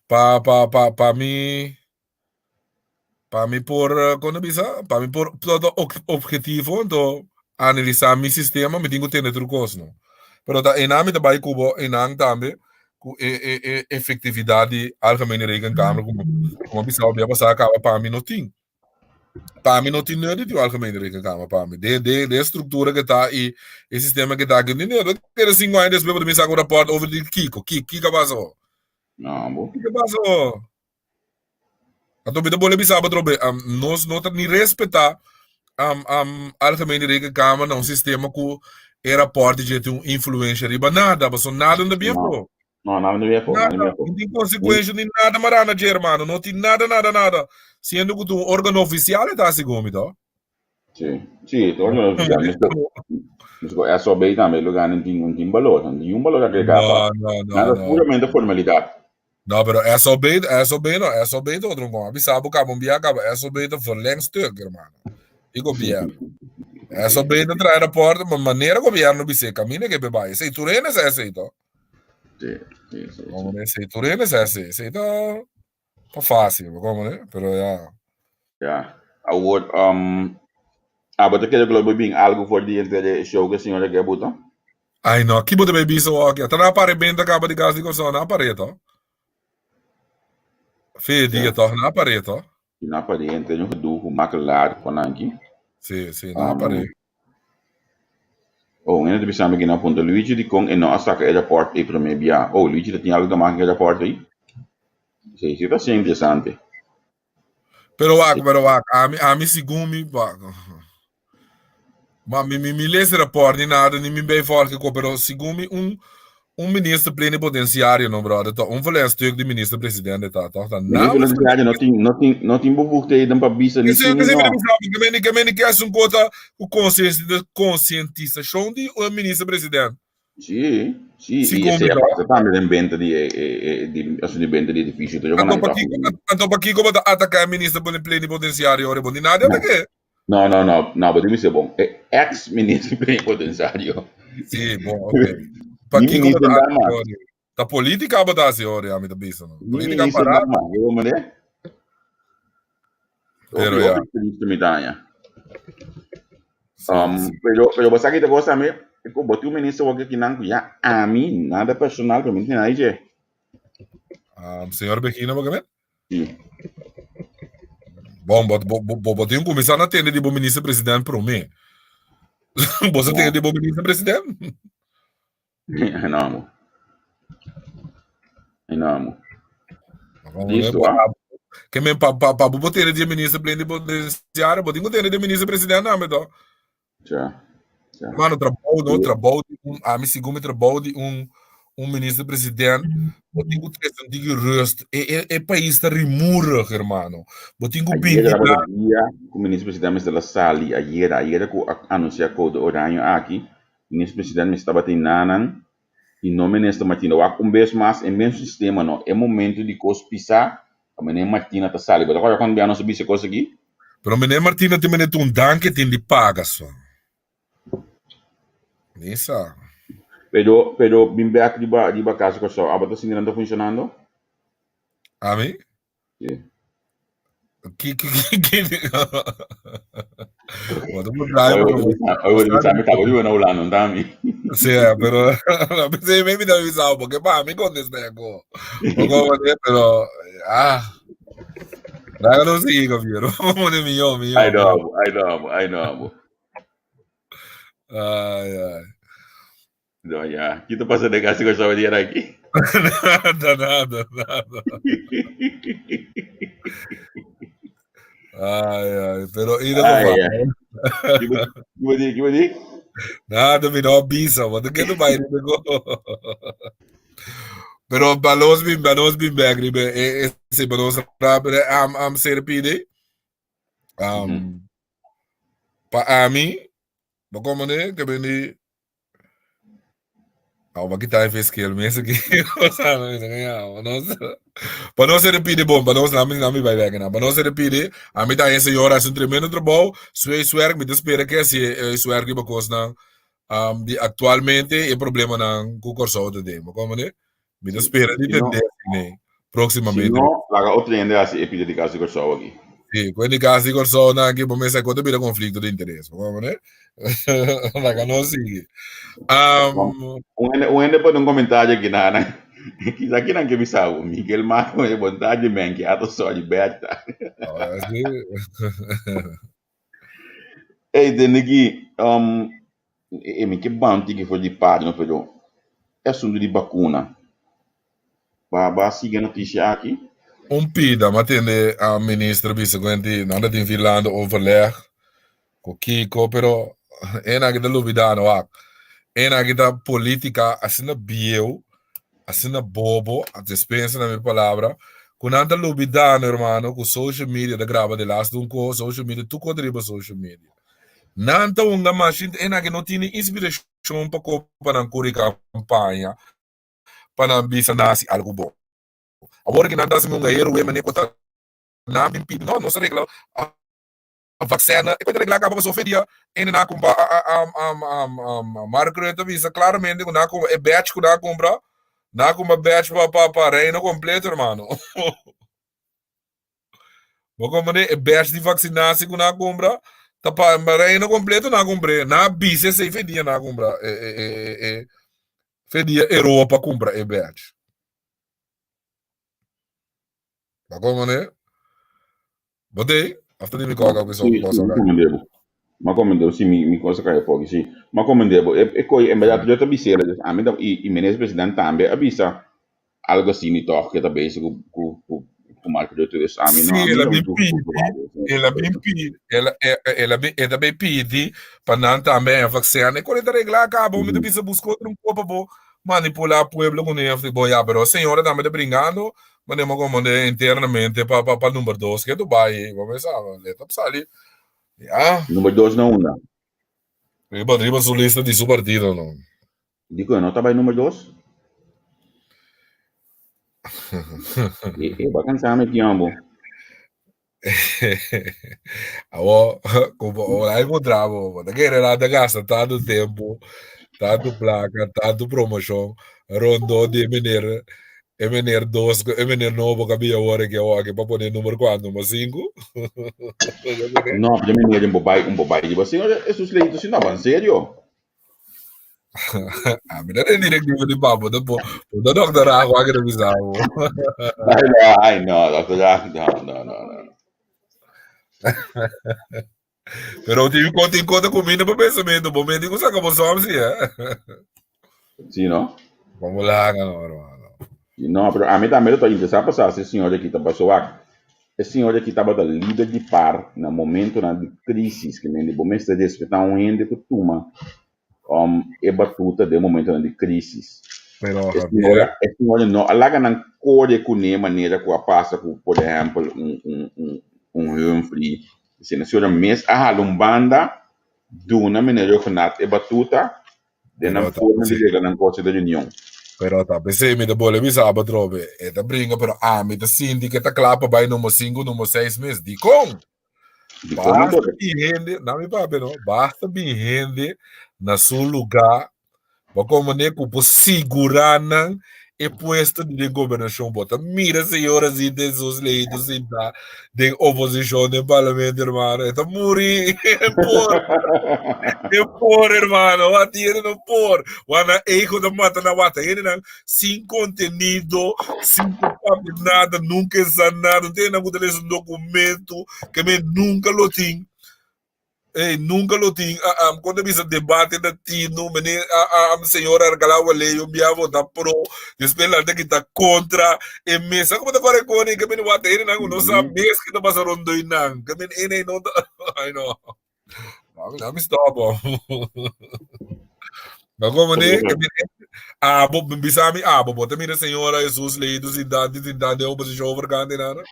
pa pa pa pa mi pa mi por, con bisa, pa mi por todo objetivo, anto analisa mi sistema, mi tin ku tende tur kos, no. Pero ta einan mi ta bai ku bo, einan tambe, ku e e e efektividat di Algemene Rekenkamer, komo komo a bisa bia pasá kaba pa mi no tin. Pa mi no tin nodi di Algemene Rekenkamer pa mi. Den den den struktura ke ta i e sistema ke ta aki, no tin nodi. Kere sinku aña despues bo ta bin saka un rapòrt over di kiko, kiko, kiko a pasa ho? No, bo. Kiko a pasa ho? Anto mi ta bole bisa bo atrobe, nos no ta ni respetá Algemene Rekenkamer na un sistema ku e rapòrt di dje tin un influensha riba nada, pasobra nada no ta bien afó. No, nada no ta bien afó, nada no ta bien afó. No tin konsekuensha ni nada mará na dje, hermano, no tin nada, nada, nada. Siendo ku ta un órgano ofisial e ta hasi gomi to. Sí, sí, ta órgano ofisial. Mesco SOB tambe lugá no tin, no tin balor, no tin un balor agregá pa. No, no, no, Nada, no. puramente formalidat. No, pero SOB, SOB no, SOB ta otro con. Bisa bo caba un bia caba, SOB ta verlengstuk, hermano. Di gobierno. SOB ta trae rapport, ma manera gobierno bis'é, camina ke pe bai. Esei tur hende sa esei to. Sí, sí, sí, Como sí. esei tur hende sa esei. Esei ta, ta fácil, como ne? Pero ya. Ya. Awor, abo ta kere ku lo bo bin algo for di entre e show ku e señora ke a buta? Ay no, ki bo ta bay bisa awor aki? Ata na pare benta kaba di kas di Kòrsou, na pare to. Fe dia tòg, na pare to. Na pare, entre un gedoe ku makelaar ku nan aki. Si, si, na pare. Oh, un hende ta bisa mi aki na punta Luigi dikon e no a saka e rapòrt ei promé bia. Oh, Luigi ta tin algu ta maka ku e rapòrt ei? Si, si ta siña interesante. Pero wak, pero wak, ami, ami segun mi, wak. Ma mi mi mi lees rapport ni nada ni mi bij volgen ko, pero segun mi un un minister plenipotenciario no brother toch un verlengstuk di minister presidente ta toch ta Minister namens plenipotenciario no tin no tin no tin bevoegdheden pa bisa ni Kese sí ni kese mi no. bisa ke meni ke meni ke un kota ku conscientisacion di un minister president. Sí, sí, y Segun esei mi a toch. pasa tambe den benta di e e e di asuntu di benta di edificio to yo Anto nan toch. pakiko anto pakiko bo ta ataka e minister plenipotenciario ora bo ni nada No. atake. No, no, no, no, bo debe ser bon. E ex minister plenipotenciario. Sí, bon, ok. Ni Pakiko bo minister ta da hasi mas. ori? Ta politica bo ta hasi ori, ami ta bisa no. Ni Politica minister da parado. mas. Yo mane. Pero Hopi, ya. hopi triste mi taña. Sí, sí. Pero, pero bo sa kita cosa mi, ku bo tin un minister wak kinan ku ya ami, nada personal, pero mi no tin nada dje. Señor Begina, bo ke men? Sí. Bon, bo, bo, bo, bo tin kuminsá na tende di bo minister president promé. Bo sa tende di bo minister president? No, amo. No, amo. Vamos Listo, ver, ah. Que men pa pa pa bo tende di minister plenipotenciario, bo tin ku tende di minister president tambe to. Ja. Ja. Mano, trabou, no, trabou di un, ami segun mi trabou di un, un minister president, bo tin ku trese un tiki rust. E, e, e pais ta rimurig, hermano. Bo tin ku Ayer bini tabata na, dia ku minister president mester a sali ayera, ayera ku a anuncia code oranje aki, minister president mester tabata e nanan y no minister Martina. Wak un bes mas e mes sistema no, e momento di kos pisa, a meneer Martina ta sali. Bo ta kòrda kuando bia nos a bisa kos aki? Pero meneer Martina tin meneer un danki tin di paga so. Misa. Pero, pero bin bek riba, riba Casa Kòrsou, abo ta sinti nan ta funshonando? Ami? Sí. Ki, ki, ki, ki. Wat een bedrijf. Oye, oye, oye, mi tabo di na Hulanda, no ta mi. Sí, pero no pensé, maybe no avisado, porque pa mí contesté ako. Poco pero ah. Raga no sigue, gobierno. Vamos de millón, millón. Ay no, ay no, ay no. Ay, ay. No, ya. Kito pasa de casi con dia aki? Nada, nada, nada. Ay, ay, pero ida Ay, ko ay. Kibo, kibo di, kibo di? Nada, mi no avisa, wat ik het bij de Pero balos bin, balos bin back, ribe, e, e, se balos rabe, am, am CRPD. Pa ami, ba como ne, que beni Aw, ba kita e verschil mes aki. Pa nos se repite bon, pa nos nami nami bai werken. Pa nos se repite, a mi ta señor hace un tremendo trabajo, su werk, mi ta spera que si su werk riba cosnan um, di actualmente e problemanan ku Kòrsou ta den. Como ne? Mi ta spera di Si no, tende ne si próximamente. no, laga otro hende hasi e pida di kas di Kòrsou aki. Sí, ku di kas di Kòrsou nan aki, bo mester ku ta bira konflikto di interes. Como ne? Laga nos sigui. Um, Un hende pone un komentario aki na na Kisa kinan ke bisa bo, Miguel Marco e bontad di men ki ato sorry Berta. ahora sí. Ey, tende ki, um, e mi ke ban tiki for di página, pero e asuntu di bakuna. Ba ba sigui e notisia aki? Un pida, ma tende a minister bisa ku enti nan ta tin Finlanda overleg ku kiko, pero e nan ta lubida no wak. E nan ta politica asina bieu, asina bobo, a dispensa na mi palabra, ku nan ta lubida no hermano ku social media ta graba de laatste un ko, social media tur ko ta riba social media. Nan ta hunga mashin, e nan no tini inspiracion pa ko pa nan kuri campaña pa nan bisa nan hasi algu bon. Awor ki nan ta hasi un héroe manera ku ta nan bin pidi, no, nos a regla a vaksina, e ku regla kaba pasobra fe dia ene nan a kumpra Mark Rutte a bisa klaramente ku nan a kumpra e batch ku nan a kumpra, nan a kumpra batch pa pa pa reino kompleto hermano. Bo komprende? E batch di vaksinasi ku nan a kumpra ta pa reino kompleto nan a kumpr'é. Nan a bisa esei fe dia nan a kumpra e e e e fe dia Europa kumpra e batch. Bo komprende? Bo tei? Of ta di mi koka ku Sí, so sí, kosa mi kai? komprende bo. Ma komprende bo, sí, mi, mi kosa kai apoki, sí. Ma komprende bo, e, e koi, en berdad, yo ta bis'é, ami ta, i, i minister president tambe a bisa algo asina tòg, ke ta bezig ku, ku, ku. Ku Mark Rutte dus ami no Sí, ami el a no bin tu pidi, el a bin pidi, el a, el a bin, el a bin pidi pa nan tambe haña vaccin. E kore ta reglá kaba, mi ta bisa buska otro un kopa bo manipulá pueblo ku ne bo ya, pero señora tambe ta bringando, manera mo komo de internamente pa pa pa number dos ke tu bai, bo me sa, le ta sali, ya. Number dos na unda? Riba riba su lista di su partido no. Dikon e no ta bai number dos? E e ba kansa mi tiempo. Awo, como ora encontrá bo, bo ta kere nan ta gasta tantu tempu, tantu plaka, tantu promoshon rondó di e meneer, e meneer dos, e meneer nobo ku a bia awor aki awor aki pa pone number kua, number sinku? No, pero e meneer un bo bai, un bo bai riba señor Jesús Leito si no, ba en serio. A mi no den directiva di papa, no po, no doctor Rajo a kere bisa bo. Ay no, ay no, doctor Rajo, no, no, no, no. Pero tin ko tin ko ta kuminda pa pensamiento, bo medi ku saka bo som si, eh. Sí, no? Vamos lá, no, hermano. No, pero a mi tambe lo ta interesá pa sa si e señor aki ta pasó wak. E señor aki tabata lider di par na momentonan di crisis, ke mende bo mester respetá un hende ku tuma um e batuta den momentonan di crisis. Pero, E Javier, señora, e señora no a laga nan kore kuné manera ku a pasa ku, por ehèmpel, un un un un Humphrey. E señora mes a hala un banda, duna meneer Rhuggenaath e batuta Den nan Pero ta forma di p'esei, regla nan kos di reunion. pero ta p'esei mi ta bole bisa abo atrobe. E ta bringa, pero ami ta sinti ke ta kla pa bai number sinku, number seis mes. Dikon? Dikon Basta anto? bin hende, na mi papia no, basta bin hende na su lugá bo komprendé ku por sigurá nan e puesto di den gobernashon. Bo ta mira señor así den sus leito sintá den oposishon den parlamento, hermano. E ta muri por. E por, hermano. Wat hende no por. Wana ego ta mata na wata. Hende nan sin contenido, sin papia nada, nunca sa nada. No tiene nan ku ta lesa un documento que men nunca lo tin. Ey, nunca lo tin, ah, ah, cuando bisa debate na tino, meneer, ah, ah, señor Arcalá Waley, un bia vota pro, después la que ta contra, e mesa, como te corre con que men wat ene nan, no sa mes que ta pasa rondo y nan, que men ene no ta, ay no. No, mi stop. No como ne, que men ah, bo bisa mi ah, bo bota mira señora Jesus leído sin tanto, sin tanto, oposición overkant nada.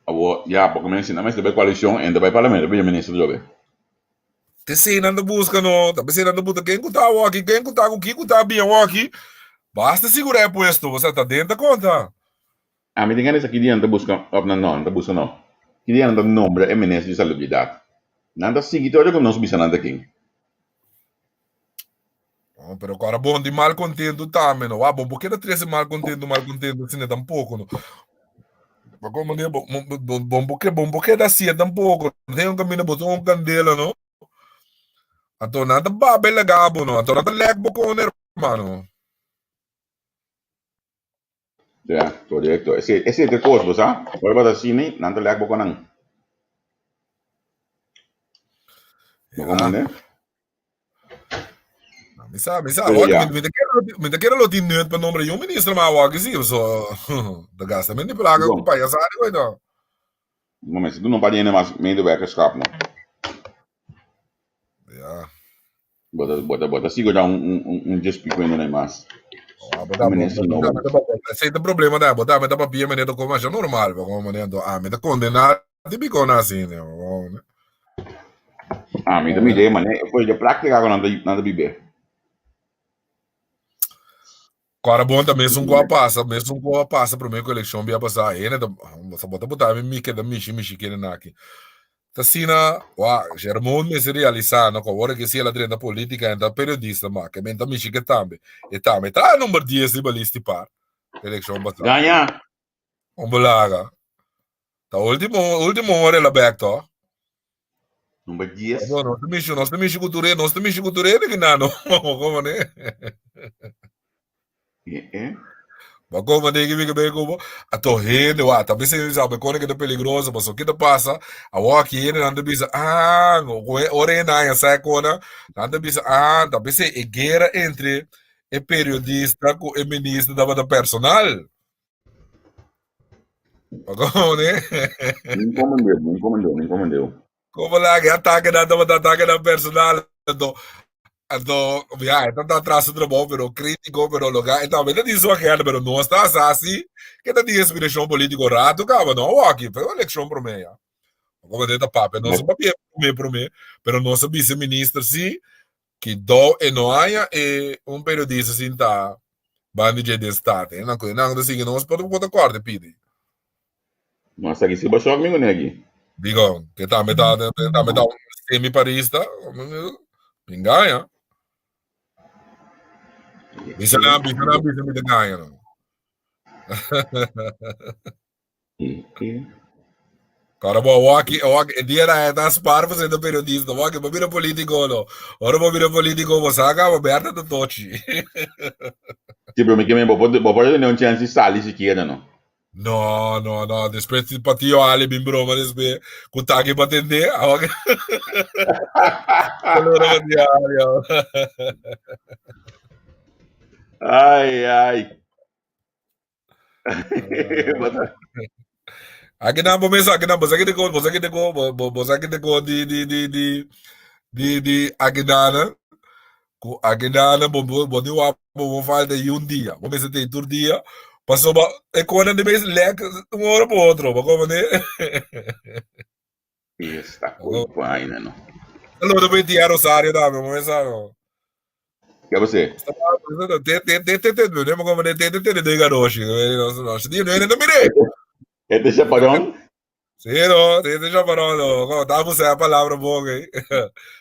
Awor, ya, bo comensi nan mester bai coalicion en ta bai parlamento pa minister jobe. Te sei nan ta busca no, ta pesei nan ta buta ken ku ta awoki, ken ku ta ku ki ku ta bien awoki. Basta sigura e puesto, bo sa ta den ta konta. Ami tin ganas ki dia nan ta busca, of nan no, nan ta busca no. Ki dia nan ta nombra e minister di salubridad. Nan ta sigui te ora ku nos bisa nan ta ken. Oh, pero ahora bon di mal contento tambe, no. Wa, bon, por qué trece mal contento, mal contento, asina tampoco, no. Maar como ne, bon, bon, bon, por qué, bon, por qué da así tampoco. Tem un camino, botou un candela, no. Anto nan ta babe laga bo, no. Anto nan ta lek bo con, hermano. Ja, correcto. Ese, ese te cos, bo sa? Ora bo ta asina, nan ta lek bo con nan. Bo Ja. comprende? Mi sa, mi sa. Pero Wak, ya. mi, mi te quiero, mi te quiero lo tin nut pa nombre yung ministro ma wak si so. De gasta men di placa Bom. ku payasada ko ito. Maar ze doen nog maar maar medewerkerschap no. Ja. Bota bota bota sigo já um um um just pico ainda nem mais. Ah, bota, Ministro bota, nobo. bota, bota, Ese é problema da, bota, me ta papia meneer como é normal, como meneer do, ah, me ta condenar, típico na assim, né? Ah, mi ta idea, man. Foi de práctica com nada nada bibe. Agora bom também um com passa, mesmo com a passa para mim com a eleição bia passar, ele tá, só bota botar mi que da michi michi que na aqui. Ta sina, wa, Germón me se realizar, no, agora que se ela treina política, entra periodista, ma, que menta michi que tambe. E tambe, tá número 10 de balista par. Eleição passada. Ganha. Um belaga. Ta último, último hora ela back to. Number 10. Bom, nós temos, nós temos cultura, nós temos cultura que não, como né? Eh, eh. Maar como né que fica bem como a to hende wa, talvez você sabe quando que é peligroso, mas o que passa, a wa que hende não bisa ah, ora na ya sai cona, não bisa ah, talvez é guerra entre e periodista com o ministro da da personal. Como ne? Min komendeu, min komendeu, min komendeu. Como la que ataque na tabata ataque na personal. Anto, anto, ja, e ta tras su trabou, pero crítico, pero lo que también ta di su agenda, pero no está así, que ta di inspiración político rato caba, no waki, pero elección prome ya. Como de ta papia, no se papia prome prome, pero no se vice minister sí, que do e no haya e un periodista sinta bandi dje den Staten. Nan ku nan ta sigui nos por por korte pidi. Mas aki si basok mi kuné aki. Digo, ke tambe ta tambe ta un semi parista, mi engaña. Bisa nan, bisa nan, bisa mi ta gaña no. Ora bo awaki, awaki, e dia na ta spar pa ser periodista, awaki, bo bira politico no. Ora bo bira politico, bo sa bo Berta ta tochi. Sí, pero mi ke men, bo por, bo por tener un chance di sali siquiera, no? No, no, no. Despues ti patio Ali bin broma despues. Ku taki pa tende. Awaki. Saludo pa tio Ali. Ai, ai. Aki nan bo mes aki nan bo sa kite ko bo sa kite ko bo bo sa kite ko di di di di di di aki nan ku aki nan bo bo bo di wak bo bo falta y un dia bo mester tin tur dia pasobra e konan di mes lek un ora pa otro bo komprende. Esta koe vaina no. Saludo pa tia Rosario tambe, bo mesa no. Ke você? Te te te te te te como te te te te garoshi. Di no no mire. Este chaparón? Sí, no, te te chaparón no. Como ta você a palabra boa aí.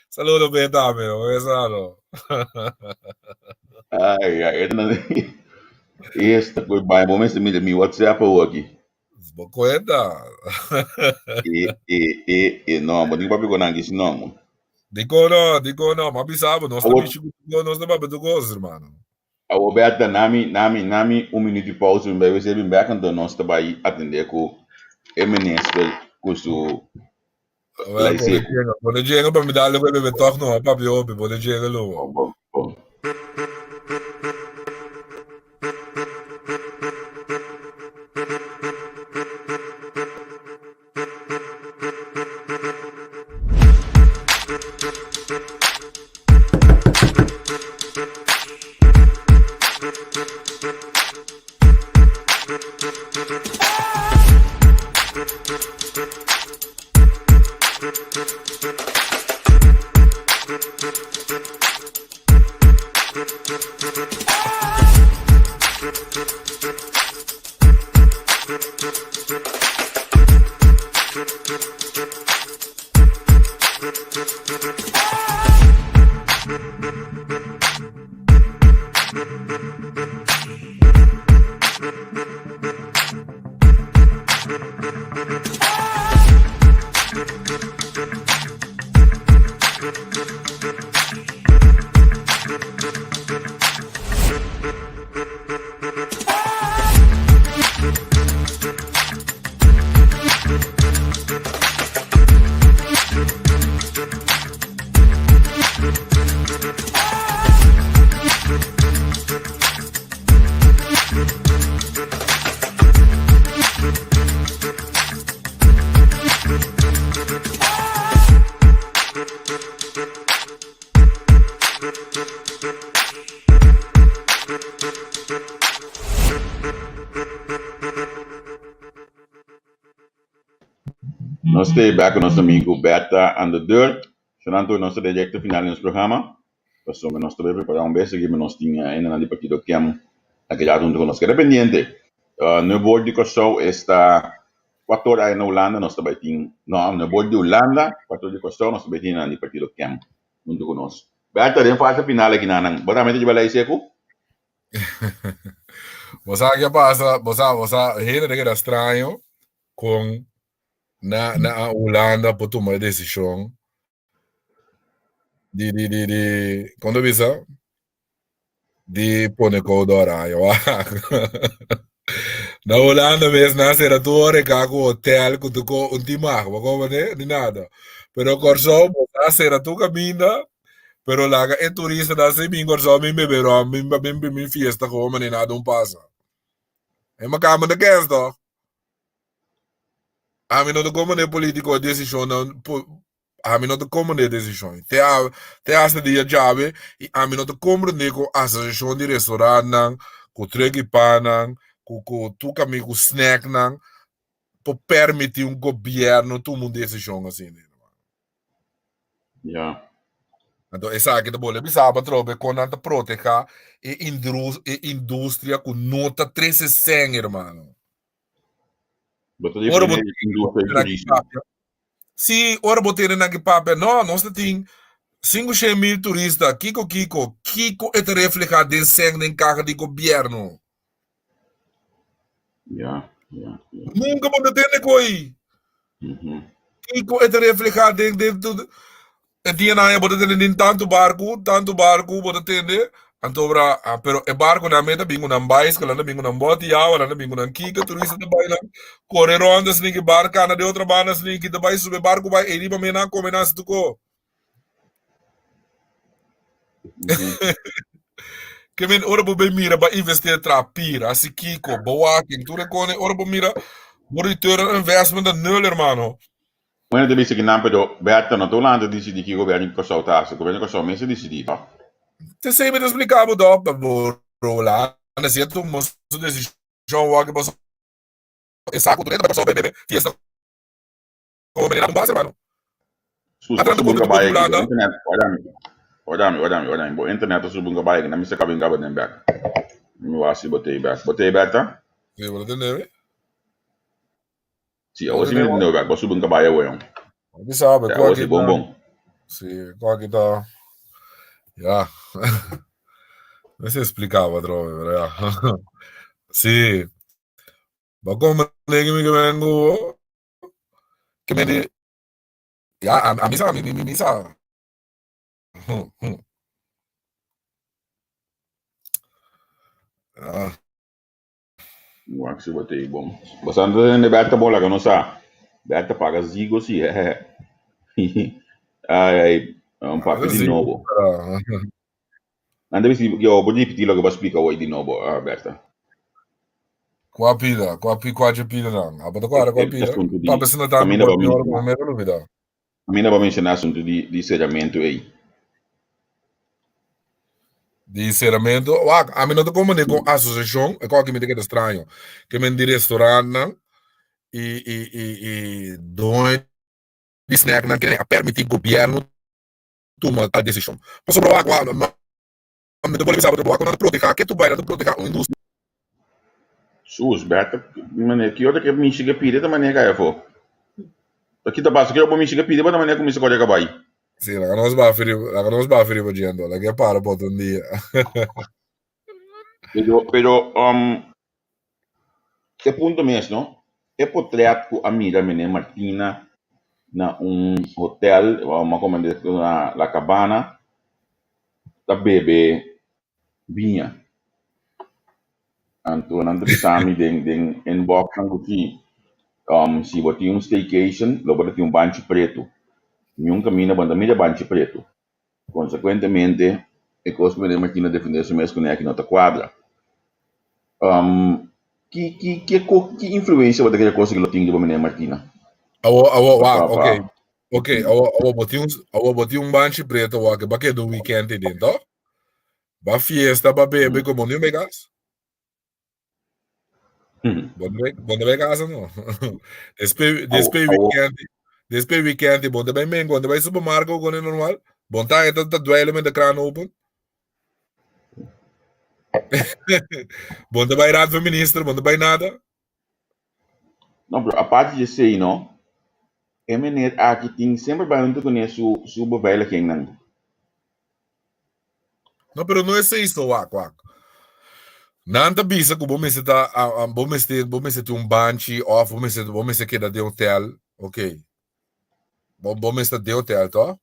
Saludo pa tambe, bo mesa no. Ai, ai, esta koe vaina, bo mesa mira mi WhatsApp aki. Bo cuenta. E, e, e, e, no, bo tin papia con nan si no, mo. Dico no, dico no, ma bisa bo, nos ta bichi cu nos ta papia tu cosas, hermano. Awo Berta, nami, nami, nami un minuut di pausa, mi bai wc bin bek, anto nos ta bai atende cu e minister cu su Lei seco. Bo no llega pa mi darle cu e bebe toch no, papia hopi, bo no llega lo. Bon, bon, bon. Nos ta bek ku nos amigu Bertha aan de deur. Fernando, nos ta den recta final di nos programa. Pasobra nos ta bay prepara un bes aki, nos tin hendenan di partido Kem a keda hunto ku nos. Keda pendiente, no bord di Kòrsou esta kuater ora na Hulanda nos ta bay tin, no, no bord di Hulanda, kuater di Kòrsou nos ta bay tin hendenan di partido Kem hunto ku nos. Bertha, den fase final aki nan, bo tambe ta jiba lei seku? Bo sa ke pasa, bo sa, bo sa, hende ta keda straño kon na na Hulanda por tuma e desishon di di di di kon ta bisa di pone code oranje wak. Na Hulanda mes nan sera tur horeca ku hotel ku tur ko un tin mag bo komprende ni nada pero Kòrsou bo sa sera tur kaminda pero laga e turistanan si bin Kòrsou bin bebe rom bin bin bin fiesta ku bo manera nada un pasa e makamba ta kens tòg. Ami no ta komprendé polítiko e desishonnan ami no ta komprendé e desishon. Te a te hasta dia djawe i ami no ta komprendé ku asosiashon di restorantnan, ku trek i pannan, ku ku tur kaminda ku snèknan por permití un gobièrnu tuma un desishon asina. Ja. Anto esaki ta bolbe bisa atrobe kon nan ta protehá e e industria ku no ta trese sèn, hermano. Bo ta Ora bo industria di turismo. Sí, ora bo tene nan ki papia, no, nos ta tin 500.000 turista, kiko kiko, kiko e ta reflehá den sèn den kaha di gobièrnu? Ja, ja, ja. Nunka bo no tende koi. Kiko e ta reflehá den den e dianan ei bo ta tende den tantu barku, tantu barku bo ta tende, anto ora, ah, pero e barkunan me ta bin ku nan baiskel, nan ta bin ku nan bòt di awa, nan ta bin ku nan kiko, turista ta bai nan kore rònt asina ki barka anda di otro banda asina ki ta bai subi e barku bai ei riba me nan kome nan hasi tuko. Ke men ora bo bay mira ba investeer tra pira, hasi kiko, bewaking, tur e kone, ora bo mira bo return on investment ta nul hermano. Bueno, ta bisa ki nan, pero Berta no ta Hulanda disidí ki gobièrnu di Kòrsou ta hasi. Gobièrnu di Kòrsou mes a disidí, toh? Te esei mi ta splika bo dòp, bo Hulanda si a tuma su desishon wak pasobra e sa ku tur hende bai Kòrsou bai bebe fiesta Como manera un base, hermano. Sus, bo subi un caballo aquí. Bo internet, ora mi, ora mi, ora mi, ora mi. Bo internet a subi un caballo aquí. Na mi sa caba ingaba den back. Mi wasi bo tei back. Bo tei back ta? Sí, bo tende mi? Sí, awo si mi tende back. Bo subi un caballo awo yon. Bo sabe, Awo si bon bon. Sí, ko aki ta. Ja. No se explicaba, trobe, pero ja. Sí. Bo como negi mi que vengo. Que me di, ya, a mi sa, mi, mi, mi sa. Ah. Wak si bo tei bon. Bastante hende Berta bon laga no sa. Berta paga Ziggo si. Ai ai, un papia di nobo. Nan debe si, yo bo ripiti loke bo a splika awor di nobo, ah, Berta. Kua pida? Kua pi kua dje pida nan? Abo ta kuadra kua pida? Asuntu di Papia si no tantu kaminda bo bo mior menshoná. bo mero lubida. Kaminda bo menshoná asuntu di di seramentu ei. Di seramentu, wak, ami no ta komprendé kon asosiashon, e kòke mi ta keda straño, ke men di restorantnan i i i i doño di snèknan kende a permití gobièrnu tuma tal desishon. Pasobra wak, wak, mi ta bolbe bisa bo wak, nan ta protehá, ke tur bai nan ta protehá un industria. Sus, Berta, manera ki ora ke mishi ke pidi ta manera kai afó. Ta kita pasa ki ora bo mishi ke pidi bo ta manera kuminsa kore kabai. Sí, laga nos bafi riba, laga nos bafi riba djento, laga e para por otro un dia. Pero, pero, um, e punto mes, no? E potret ku a mira meneer Martina na un hotel, ma como na La Cabana, ta bebe biña. Anto nan ta bisa mi den den inbox nan ku si um, si bo tin un staycation lo bo ta tin un banchi pretu. Niun kaminda bo no ta mira banchi pretu. Konsekuentemente e kos ku meneer Martina defende su mes kuné aki no ta kuadra. Um, ki ki ki ki influensia bo ta kere kos aki lo tin riba meneer Martina? Awo, awo, Pa wak, pa ok, ok, awo, awo bo tin un, awo bo tin un banchi preto wak, ba keda un weekend ei den, toch? Ba fiesta, ba bebe, como ni un gas. Bo no bo no bai casa no. Despues, despues weekend, despues weekend, bo no bai mengo, bo no bai supermarket con normal. Bo ta ta ta duele met de kraan open. Bo no bai raad van minister, bo no bai nada. No, pero aparte di esei no, e meneer aki tin semper bai huntu kuné su su beveiligingnan. No, pero no esei so, wak, wak. Nan ta bisa ku bo mester ta, bo mester, bo mester tin un banchi òf bo mester, bo mester keda den hotel, ok. Bo, bo mester den hotel, to?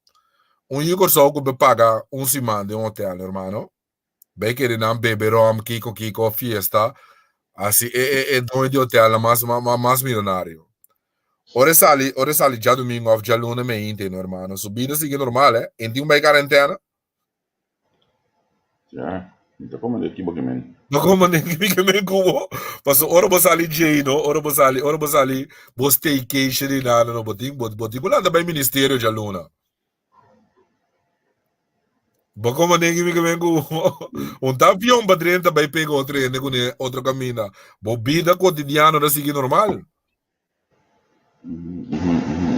Un yu Kòrsou ku be paga un siman den un hotel, hermano. Bai kere nan bebe rom, kiko kiko, fiesta. Asi e e e doño di hotel na mas mas mas millonario. Ora e sali, ora e sali djadumingu of djaluna meinte, no hermano, su bida sigui normal, eh. En tin un bai karentena. Ja. Mi ta komende ki bo ke men. No komende ki mi ke men ku bo. Paso ora bo sali djei no, ora bo sali, ora bo sali bo staycation di nada no, bo tin, bo, bo tin ku lanta bai ministerio djaluna. Bo komende ki mi ke men ku bo. Un ta avion pa drenta bai pega otro hende kuné otro kaminda. Bo bida kotidiano ta sigui normal.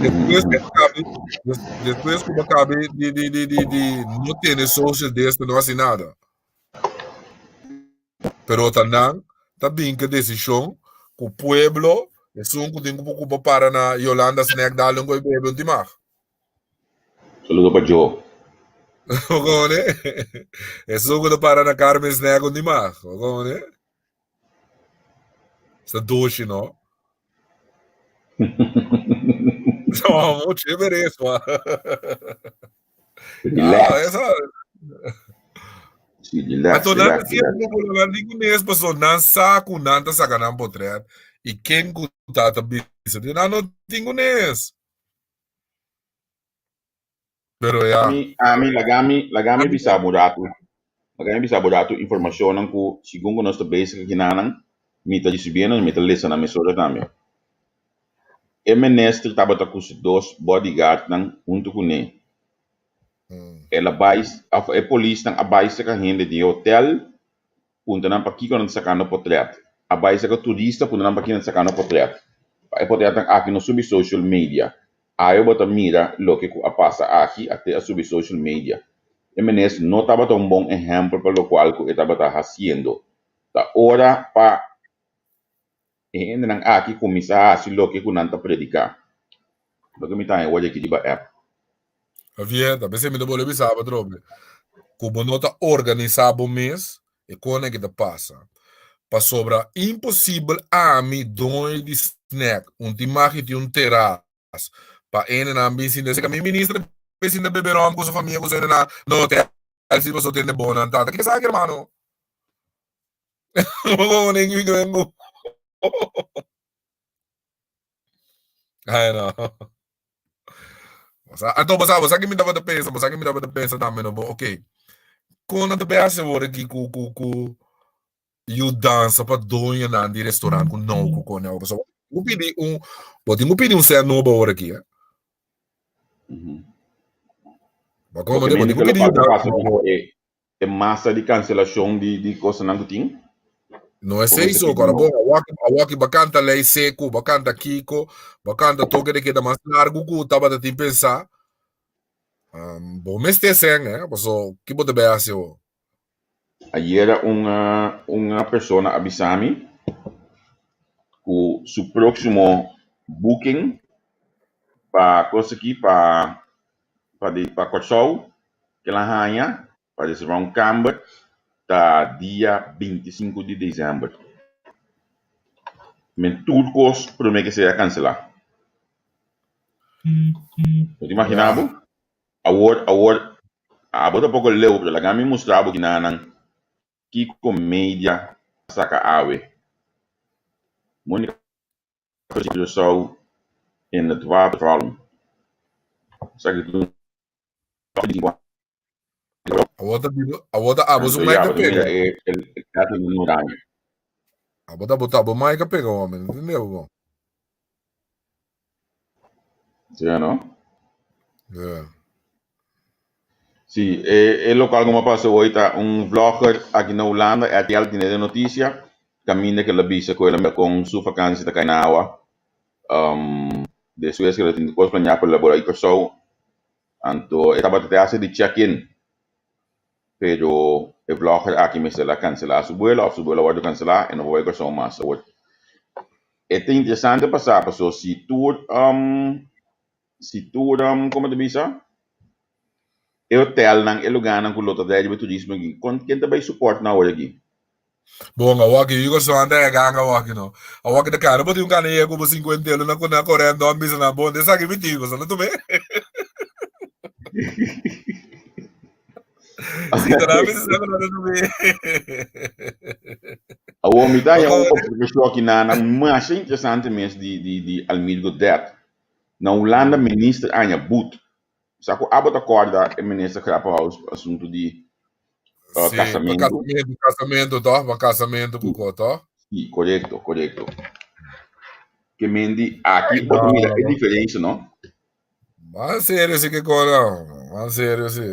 Despues ku kabe, despues ku bo kabe di di di di di no tene social distance, no hasi nada. Pero ta nan ta bin ke desishon ku pueblo, esun ku tin ku por para na Yolanda Snack dal un koi bebe un timag. Saludo pa Joe. Bo Esun ku ta para na Carmen Snack un timag. Bo Sta dushi, no? No, chévere eso. Ah, Relax. eso. Sí, relax, Anto nan relax, siempre relax. ku nan di kunes paso nan sa ku nan ta saka nan potret i ken ku ta ta bisa di nan no tin kunes. Pero ya. Ami, ami, lagami, lagami bisa bo ratu. Lagami bisa bo ratu informacionnan ku segun ku nos ta bezig akinanan, mi ta ricibiendo, mi ta lesa nan mesora tambe. E minister tabata ku su dos bodyguardnan huntu kuné. El a bai, of e polisnan a bai saka hende di e hotel, puntra nan pakiko nan ta sakando potret. A bai saka turista, puntra nan pakiko nan ta sakando potret. Pa e potretnan aki no subi social media. Awe bo ta mira loke ku a pasa aki a te a subi social media. E minister no tabata un bon ehèmpel pa lokual ku e tabata hasiendo. Ta ora pa e hendenan aki kuminsá hasi loke ku nan ta prediká. Loke mi ta haña wòrdu aki riba app. Javier, ta p'esei mi ta bolbe bisa bo atrobe ku bo no ta organisá bo mes e kosnan ki ta pasa. Pasobra imposibel ami doño di snack un tin magi tin un teras pa hendenan bin sinta esei. Mi minister bin sinta bebe rom ku su famia ku su hendenan na hotel si pasobra tende bon nan tata. Ke esaki hermano? Ai no. Anto bo sa, bo sa ki mi tabata pensa, bo sa ki mi tabata pensa tambe no, bo ok. Kon nan ta bay hasi awor aki ku ku ku yudansa pa doñonan di restaurant ku nou ku kone awor. Pasobra bo tin ku pidi un, bo tin ku pidi un sèt nobo awor aki, eh. Bo Porque komprende? Bo men tin ku ke lo pidi pasa yudansa pasa nobo. ku e e masa di kanselashon di di kosanan ku tin. No Bo esei mester so, pidi kora bon, nobo. awaki, awaki ba kanta lei seku, ba kanta kiko, ba kanta toke de keda mas largu ku tabata tin pensá. Um, bo mester sen, eh, paso ki bo ta bai hasi awor? Ayera un un persona a bisa mi ku su próksimo booking pa kos aki pa pa di pa Kòrsou ke el a haña pa reservá un kamber ta dia 25 di desèmber. Men tur kos promé ke sea kanselá. Bo ta imaginá bo? Awor, awor, abo ta poko leu, pero laga mi mustra bo kinanan kiko media a saka awe. Monica Curaçao in het water vallen. Esaki ta un Awor ta biba, awor ta abo su Anto mic ya, a bo ta mira pega. e, e, e teatro di Oranje. Abo ta bota abo mic a pega, homem. No entendeu, bom. Sí, no? Yeah. Sí, e, e local como pasa hoy ta un vlogger aki na Hulanda, RTL tiene de noticia, caminda que la bisa cu el con su vakantie ta cai na awa. Um, despues que la tin cos planeá pa laborar i Curaçao, anto e tabata te hace di check-in, pero e vlogger aki mester a cancelá su vuelo, of su vuelo a wordo cancelá, e no por bai Curaçao mas. Awor, e ta interesante pa sa, paso si tur, um, si tur, um, como ta bisa? E hotelnan, e lugarnan ku lo ta dai riba turismo aki, kon ken ta bai support nan awor aki? Bon, awor aki Hugo Swan ta e ganga awor aki no. Awor aki ta karo bo tin un kana yega ku bo sinkuentelo na na korendo a bisa nan bon esaki mi tin, boso no tum'é. Si ta nan bisa esaki no ta tum'é. Awor mi ta haña un observashon aki na nan masha interesante mes di di di Almir Godet. Na Hulanda minister a haña but. Sa ku abo ta kòrda e minister Grapperhaus asuntu di Sí, pa kasamentu. kasamentu, kasamentu toch, pa kasamentu ku ko toch? Sí, korekto, korekto. Ke men di aki Ay, bo ta no, mira e no. diferensia, no? Mas serio sí ke kona, mas serio sí.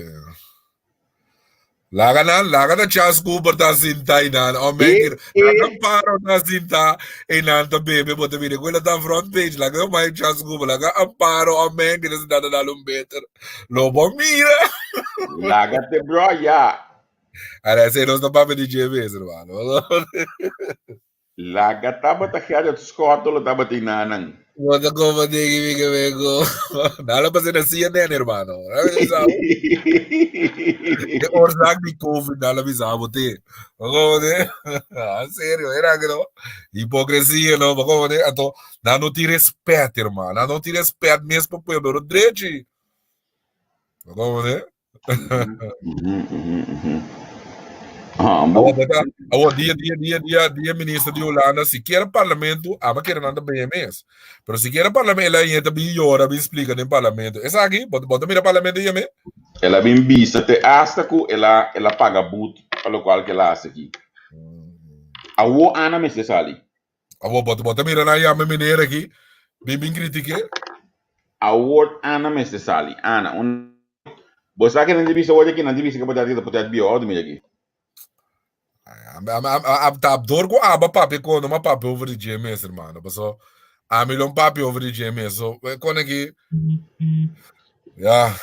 Laga nan, laga na Charles Cooper ta sinta y nan, o E, men, laga e, Amparo ta sinta y nan ta bebe, bo ta mira ku ta front page, laga mai Charles Cooper, laga Amparo o men ta sinta ta dal un beter. Lo bo mira. Laga te bro, ya. Ahora, ese no está papia di GBS, hermano. Laga tabata Gerrit Schotte lo tabata einanan. Bo ta como digi mi que vengo. Nada pasa na CNN, hermano. De oorzaak di COVID, nada bisa bo te. Como de? Ah, serio, era que no. Hipocresía, no. Como de? Anto, na no tin respet, hermano. Na no tin respet mes pa pueblo. No drechi. Como de? Ah, bo. Awor, beta, awor dia, dia, dia, dia, dia minister di Holanda, siquiera parlamento, ama kere nan ta BMS. Pero siquiera parlamento, ela yeta bin llora, bin explica den parlamento. Esaki, bo, bo ta mira parlamento yeme? El a bin bisa te hasta ku el a, el a paga boet pa lokual ke el a hasi aki. Awo Ana mester sali. Awor, bo, bo ta mira nan yama meneer aki, bin bin critique. Awor Ana mester sali. Ana, un Bo sa ke nan di bisa awor aki? Nan di bisa ke bo ta di bo ta bio auto mira aki. Ta door ku aba papia ko no ma papia over di dje mes hermano. Paso ami lo papia over di dje mes. So kon aki ya.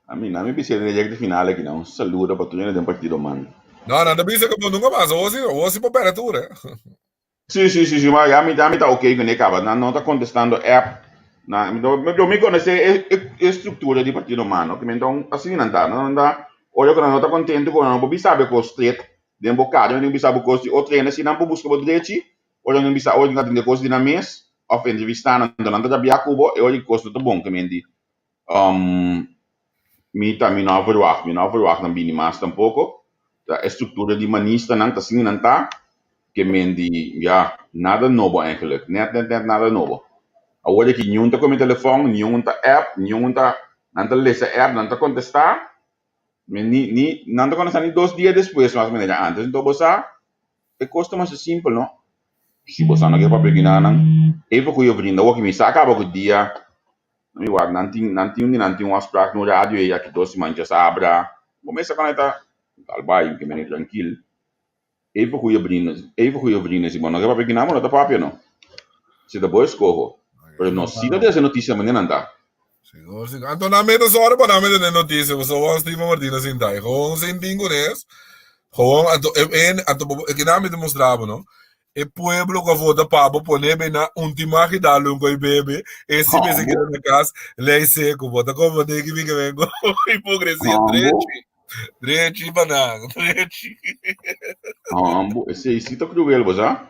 Ami na mi bisa den e final aki na un saludo pa tur hende den partido man. No, nan ta bisa ku bo nunka mas. Awor si, awor si por perde tur eh. Sí, sí, sí, sí, ma ya mi, ya mi ta ok kuné kaba. Nan no ta kontestando app. Na, mi, mi, mi konosé e, e, e struktura di partido man, no? Ki men asina nan ta. Nan ta, ora ku nan no ta kontentu ku nan, bo bisa bo kos stret den bo kara, nan bisa bo kos di otro hende, si nan por buska bo drechi, ora nan bisa, ora nan tende kos di nan mes, òf entrevistá nan, nan ta rabia ku bo, e ora di kos no ta bon, ke men di, Mi ta mi no a verwacht, mi no a verwacht nan bini mas tampoco. Ta e structura di manistanan ta asina nan ta, ke men di, ya, nada nobo eigenlijk, net net net nada nobo. Awor aki niun ta come telefon, niun ta app, niun ta, nan ta lesa app, nan ta contesta, men ni ni nan ta contesta ni dos dia despues mas manera antes. Enton bo sa, e cos ta masha simpel no. Si bo sa no ke papia kinanan, even cu yo vrienden awor ki mi sa caba cu dia. Mi wak nan tin nan tin un di nan tin un afspraak na un radio ei aki dos siman djasabra. Bo mester konekta tal bai ke mene trankil. Even goeie vrienden, even goeie vrienden si bo no ke papia kinan bo no ta papia no. Si ta bo eskoho. Pero nos si ta trese notisia manera nan ta. Sigur, sigur. Anto nan mete sòru pa nan mete den notisia, pasobra wan Steven Martina sinta ei. Gewoon sin tin kunes. Gewoon anto e en anto bo e kinan mi ta mustra bo no. E pueblo ku a vota pa bo pone be na un timahi dal un koi bebe e si mester keda na kas lei seku bo ta komprende ki mi ke men ku hipokresia drechi drechi pa nan drechi. Hambo esei si ta cruel bo sa.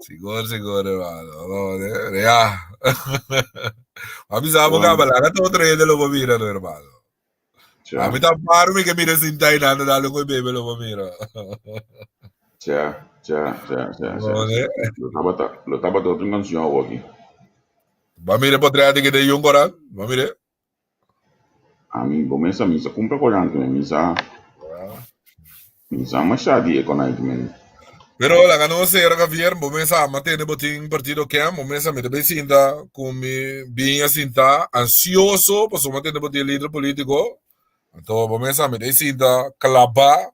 Sigur sigur hermano ya a bisa bo kaba laga ta otro hende lo bo mira no hermano a mi ta paro mi ke mira sinta i nan ta dal un koi bebe lo bo mira. Tja, tja, tja, tja, tja. Lo tabata, lo tabata otro canción awor aki. Ba mire potret di de Jong Corant? Ba mire? Ami, bo mesa mi sa cumpra corant men, mi sa, mi sa masha di e konai men. Pero laga nos sera Javier, bo mesa ama tene bo tin partido kem, bo mesa mi ta bay sinta ku mi biña sinta ansioso pasobra mi tene bo tin lider politico. Anto bo mesa mi ta sinta klaba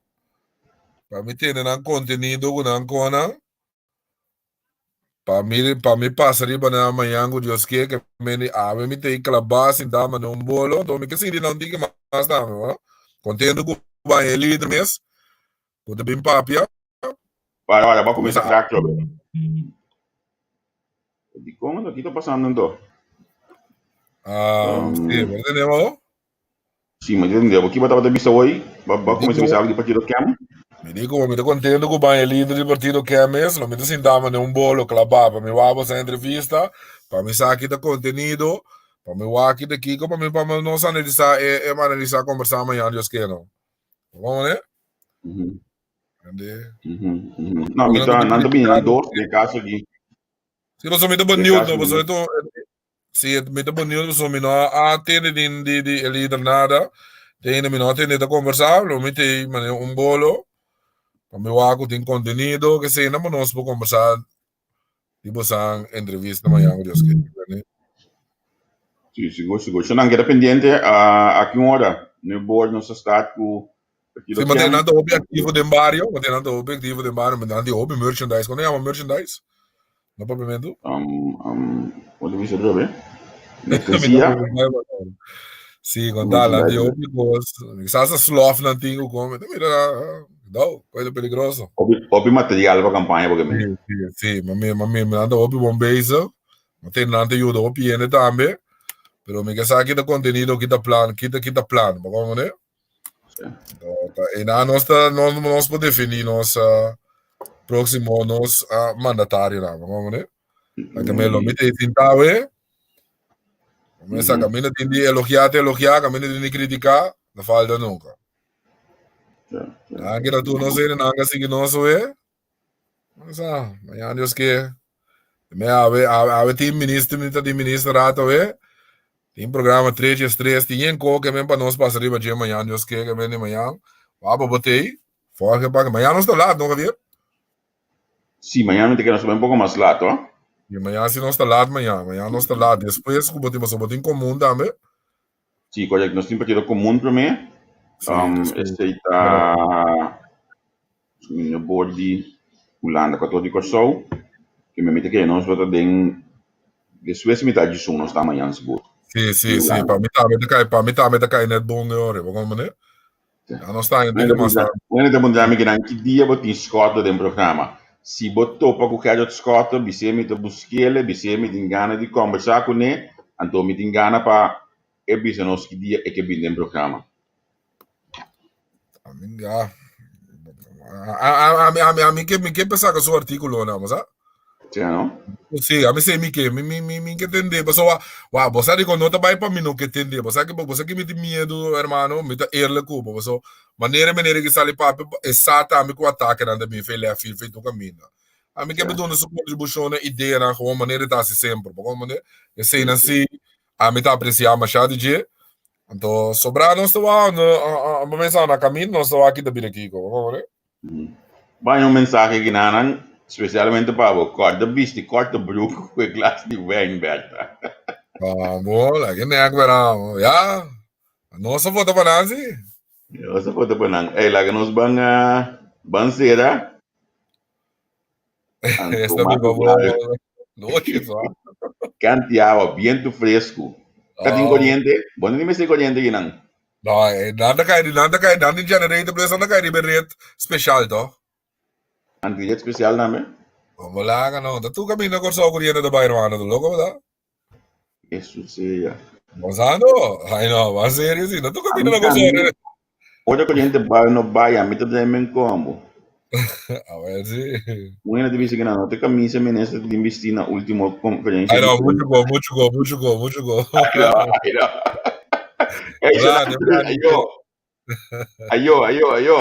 Pa mi tene nan kontenido ku nan konan, pa mi pa mi pasa riba nan mañan ku Dios ke, ke mende awe mi ta klabá sintá mane un bolo, anto mi ke sinti nan tiki mas tambe, no? Kontento ku ban e lider mes, ku ta bin papia. Para, para, bo a kuminsá krak trobe. Dikon anto? Ki ta pasando anto? Ah, sí, bo tende bo? Sí, mi ta tende bo. Ki bo tabata bisa hoy? Bo bo a kuminsá bisa algu di partido KEM? Mi di ku mi ta kontento ku ban e lider di partido KEM mes, lo mi ta sinta mane un bolo klabá pa mi wak boso entrevista, pa mi sa ki ta kontenido, pa mi wak ki ta kiko, pa mi pa nos analisá e e analisá kombersá mañan Dios ke no. Bo mane? Ande. No, mi ta nan ta bini nan dos den kaso di. Si pasobra mi ta benieuwd no, pasobra eto si mi ta benieuwd pasobra mi no a tende di di di e lider nada. Te mi no tende ta conversa, lo mi te mane un bolo, pa mi wak ku tin contenido, ke sena pa nos por conversa di bosan entrevista mañana ku Dios kere. Sí, sigur, sigur. So nan keda pendiente uh, aki un hora. Nu board nos a start ku Sí, maar nan ta hopi activo den bario, maar nan ta hopi activo den bario, maar nan tin hopi merchandise. Kon yama merchandise? Na papiamento? Wat is het ook, Mercancía. Sí, kon tal, nan tin hopi kos. Quizás a slof nan tin ku come. Mira, no, koe peligroso. Hopi, hopi material pa campaña porque mi. Sí, sí, ma mi, ma mi, nan ta hopi bon bezig. Ma tin nan ta yuda hopi hende tambe. Pero mi ke sa kita contenido, kita plan, kita kita plan. Pa como ne? E na nos ta nos nos por definí nos próximo nos mandatario na, como ne? Anto me lo mi te sintawe. Me sa camina tin di elogiá te elogiá, camina tin di criticar, no falta nunca. Nan keda tur nos hende, nan ka sigui nos we. Sa, mañana Dios ke. Me awe, awe, awe tin minister, mi ta tin minister rato we. Tin programa tres es tres, tin yen ko ke men pa nos pasa riba dje mañana Dios ke ke men di mañana. Wa bo botei. Forge pa mañana nos ta laat, no Javier? Sí, mañana mi te queda un poco mas laat, hoor. Y mañana si nos ta laat mañana, mañana nos ta laat. Despues ku bo tin pasobra bo tin komun tambe. Sí, correcto. Nos tin partido komun promé. Sí, despues. Esei ta mi bor di Hulanda, Ecuador di Kòrsou. Ke mi ta kere nos lo ta den despues mitad di sun nos ta mañana sigur. Sí, sí, sí. Pa mi tambe ta kai, pa mi tambe ta kai net bon e ora. Bo komprende? Ya nos ta en tiki mas tarde. Bueno, te puntra mi kinan ki dia bo tin Schotte den programa. Si bo topa ku Gerrit Schotte, bis'é mi ta busk'el, bis'é mi tin gana di kombersá kuné, anto mi tin gana pa e bisa nos ki dia e ke bin den programa. Ami ya. A, a, a, a, mi ke mi ke pensar que su artículo nada más, ah? Sí, no? Sí, a mi sei mi ke, mi mi mi mi ke tende, paso wa, wa, bo sa di no ta bai pa mi no ke tende, bo sa ke bo sa ke mi tin miedo, hermano, mi ta eerlijk ku bo, paso manera manera ke sali papia, e sa tambe ku atakenan ta bin fe left field, fe tur kaminda. A mi ke duna su kontribushon na ideanan gewoon manera e ta hasi semper, bo komprende? Eseinan si a mi ta apresiá masha di dje. Anto sobrá nos ta wak, no, bo mester na kaminda nos ta wak kita bira kiko, bo komprende? Baña un mensahe kinanan, spesialmente pa bo, kòrta bisti, kòrta bruk ku e glas di wijn, Bertha. Ah, bo, laga e nek bera, ya. Nos a vota pa nan, si. Nos a vota pa nan. Ey, laga nos ban, ban sera. Esta mi bo noche, so. Kantiawa, bientu fresku. Ka tin koriente? Bo no tin mester koriente kinan? No, eh, nan ta kai, nan ta kai, nan tin generator, pero nan ta kai riba red special, toch? Nan tin red special tambe? Como laga no, ta tu caminda Kòrsou koriente ta bai hermano, ta loko bo ta? Eso sea. Gozando? Ay no, va serio si, no tu caminda na Kòrsou. Ora koriente bai o no bai, ami ta drei men kombo. A ver si. Bueno, te bisa que no te camisa minister tin bisti na último conferencia. Ay no, mucho go, mucho go, mucho go, mucho go. Ay no, ay no. Ey, Hola, ayo. Ayo, ayo, ayo.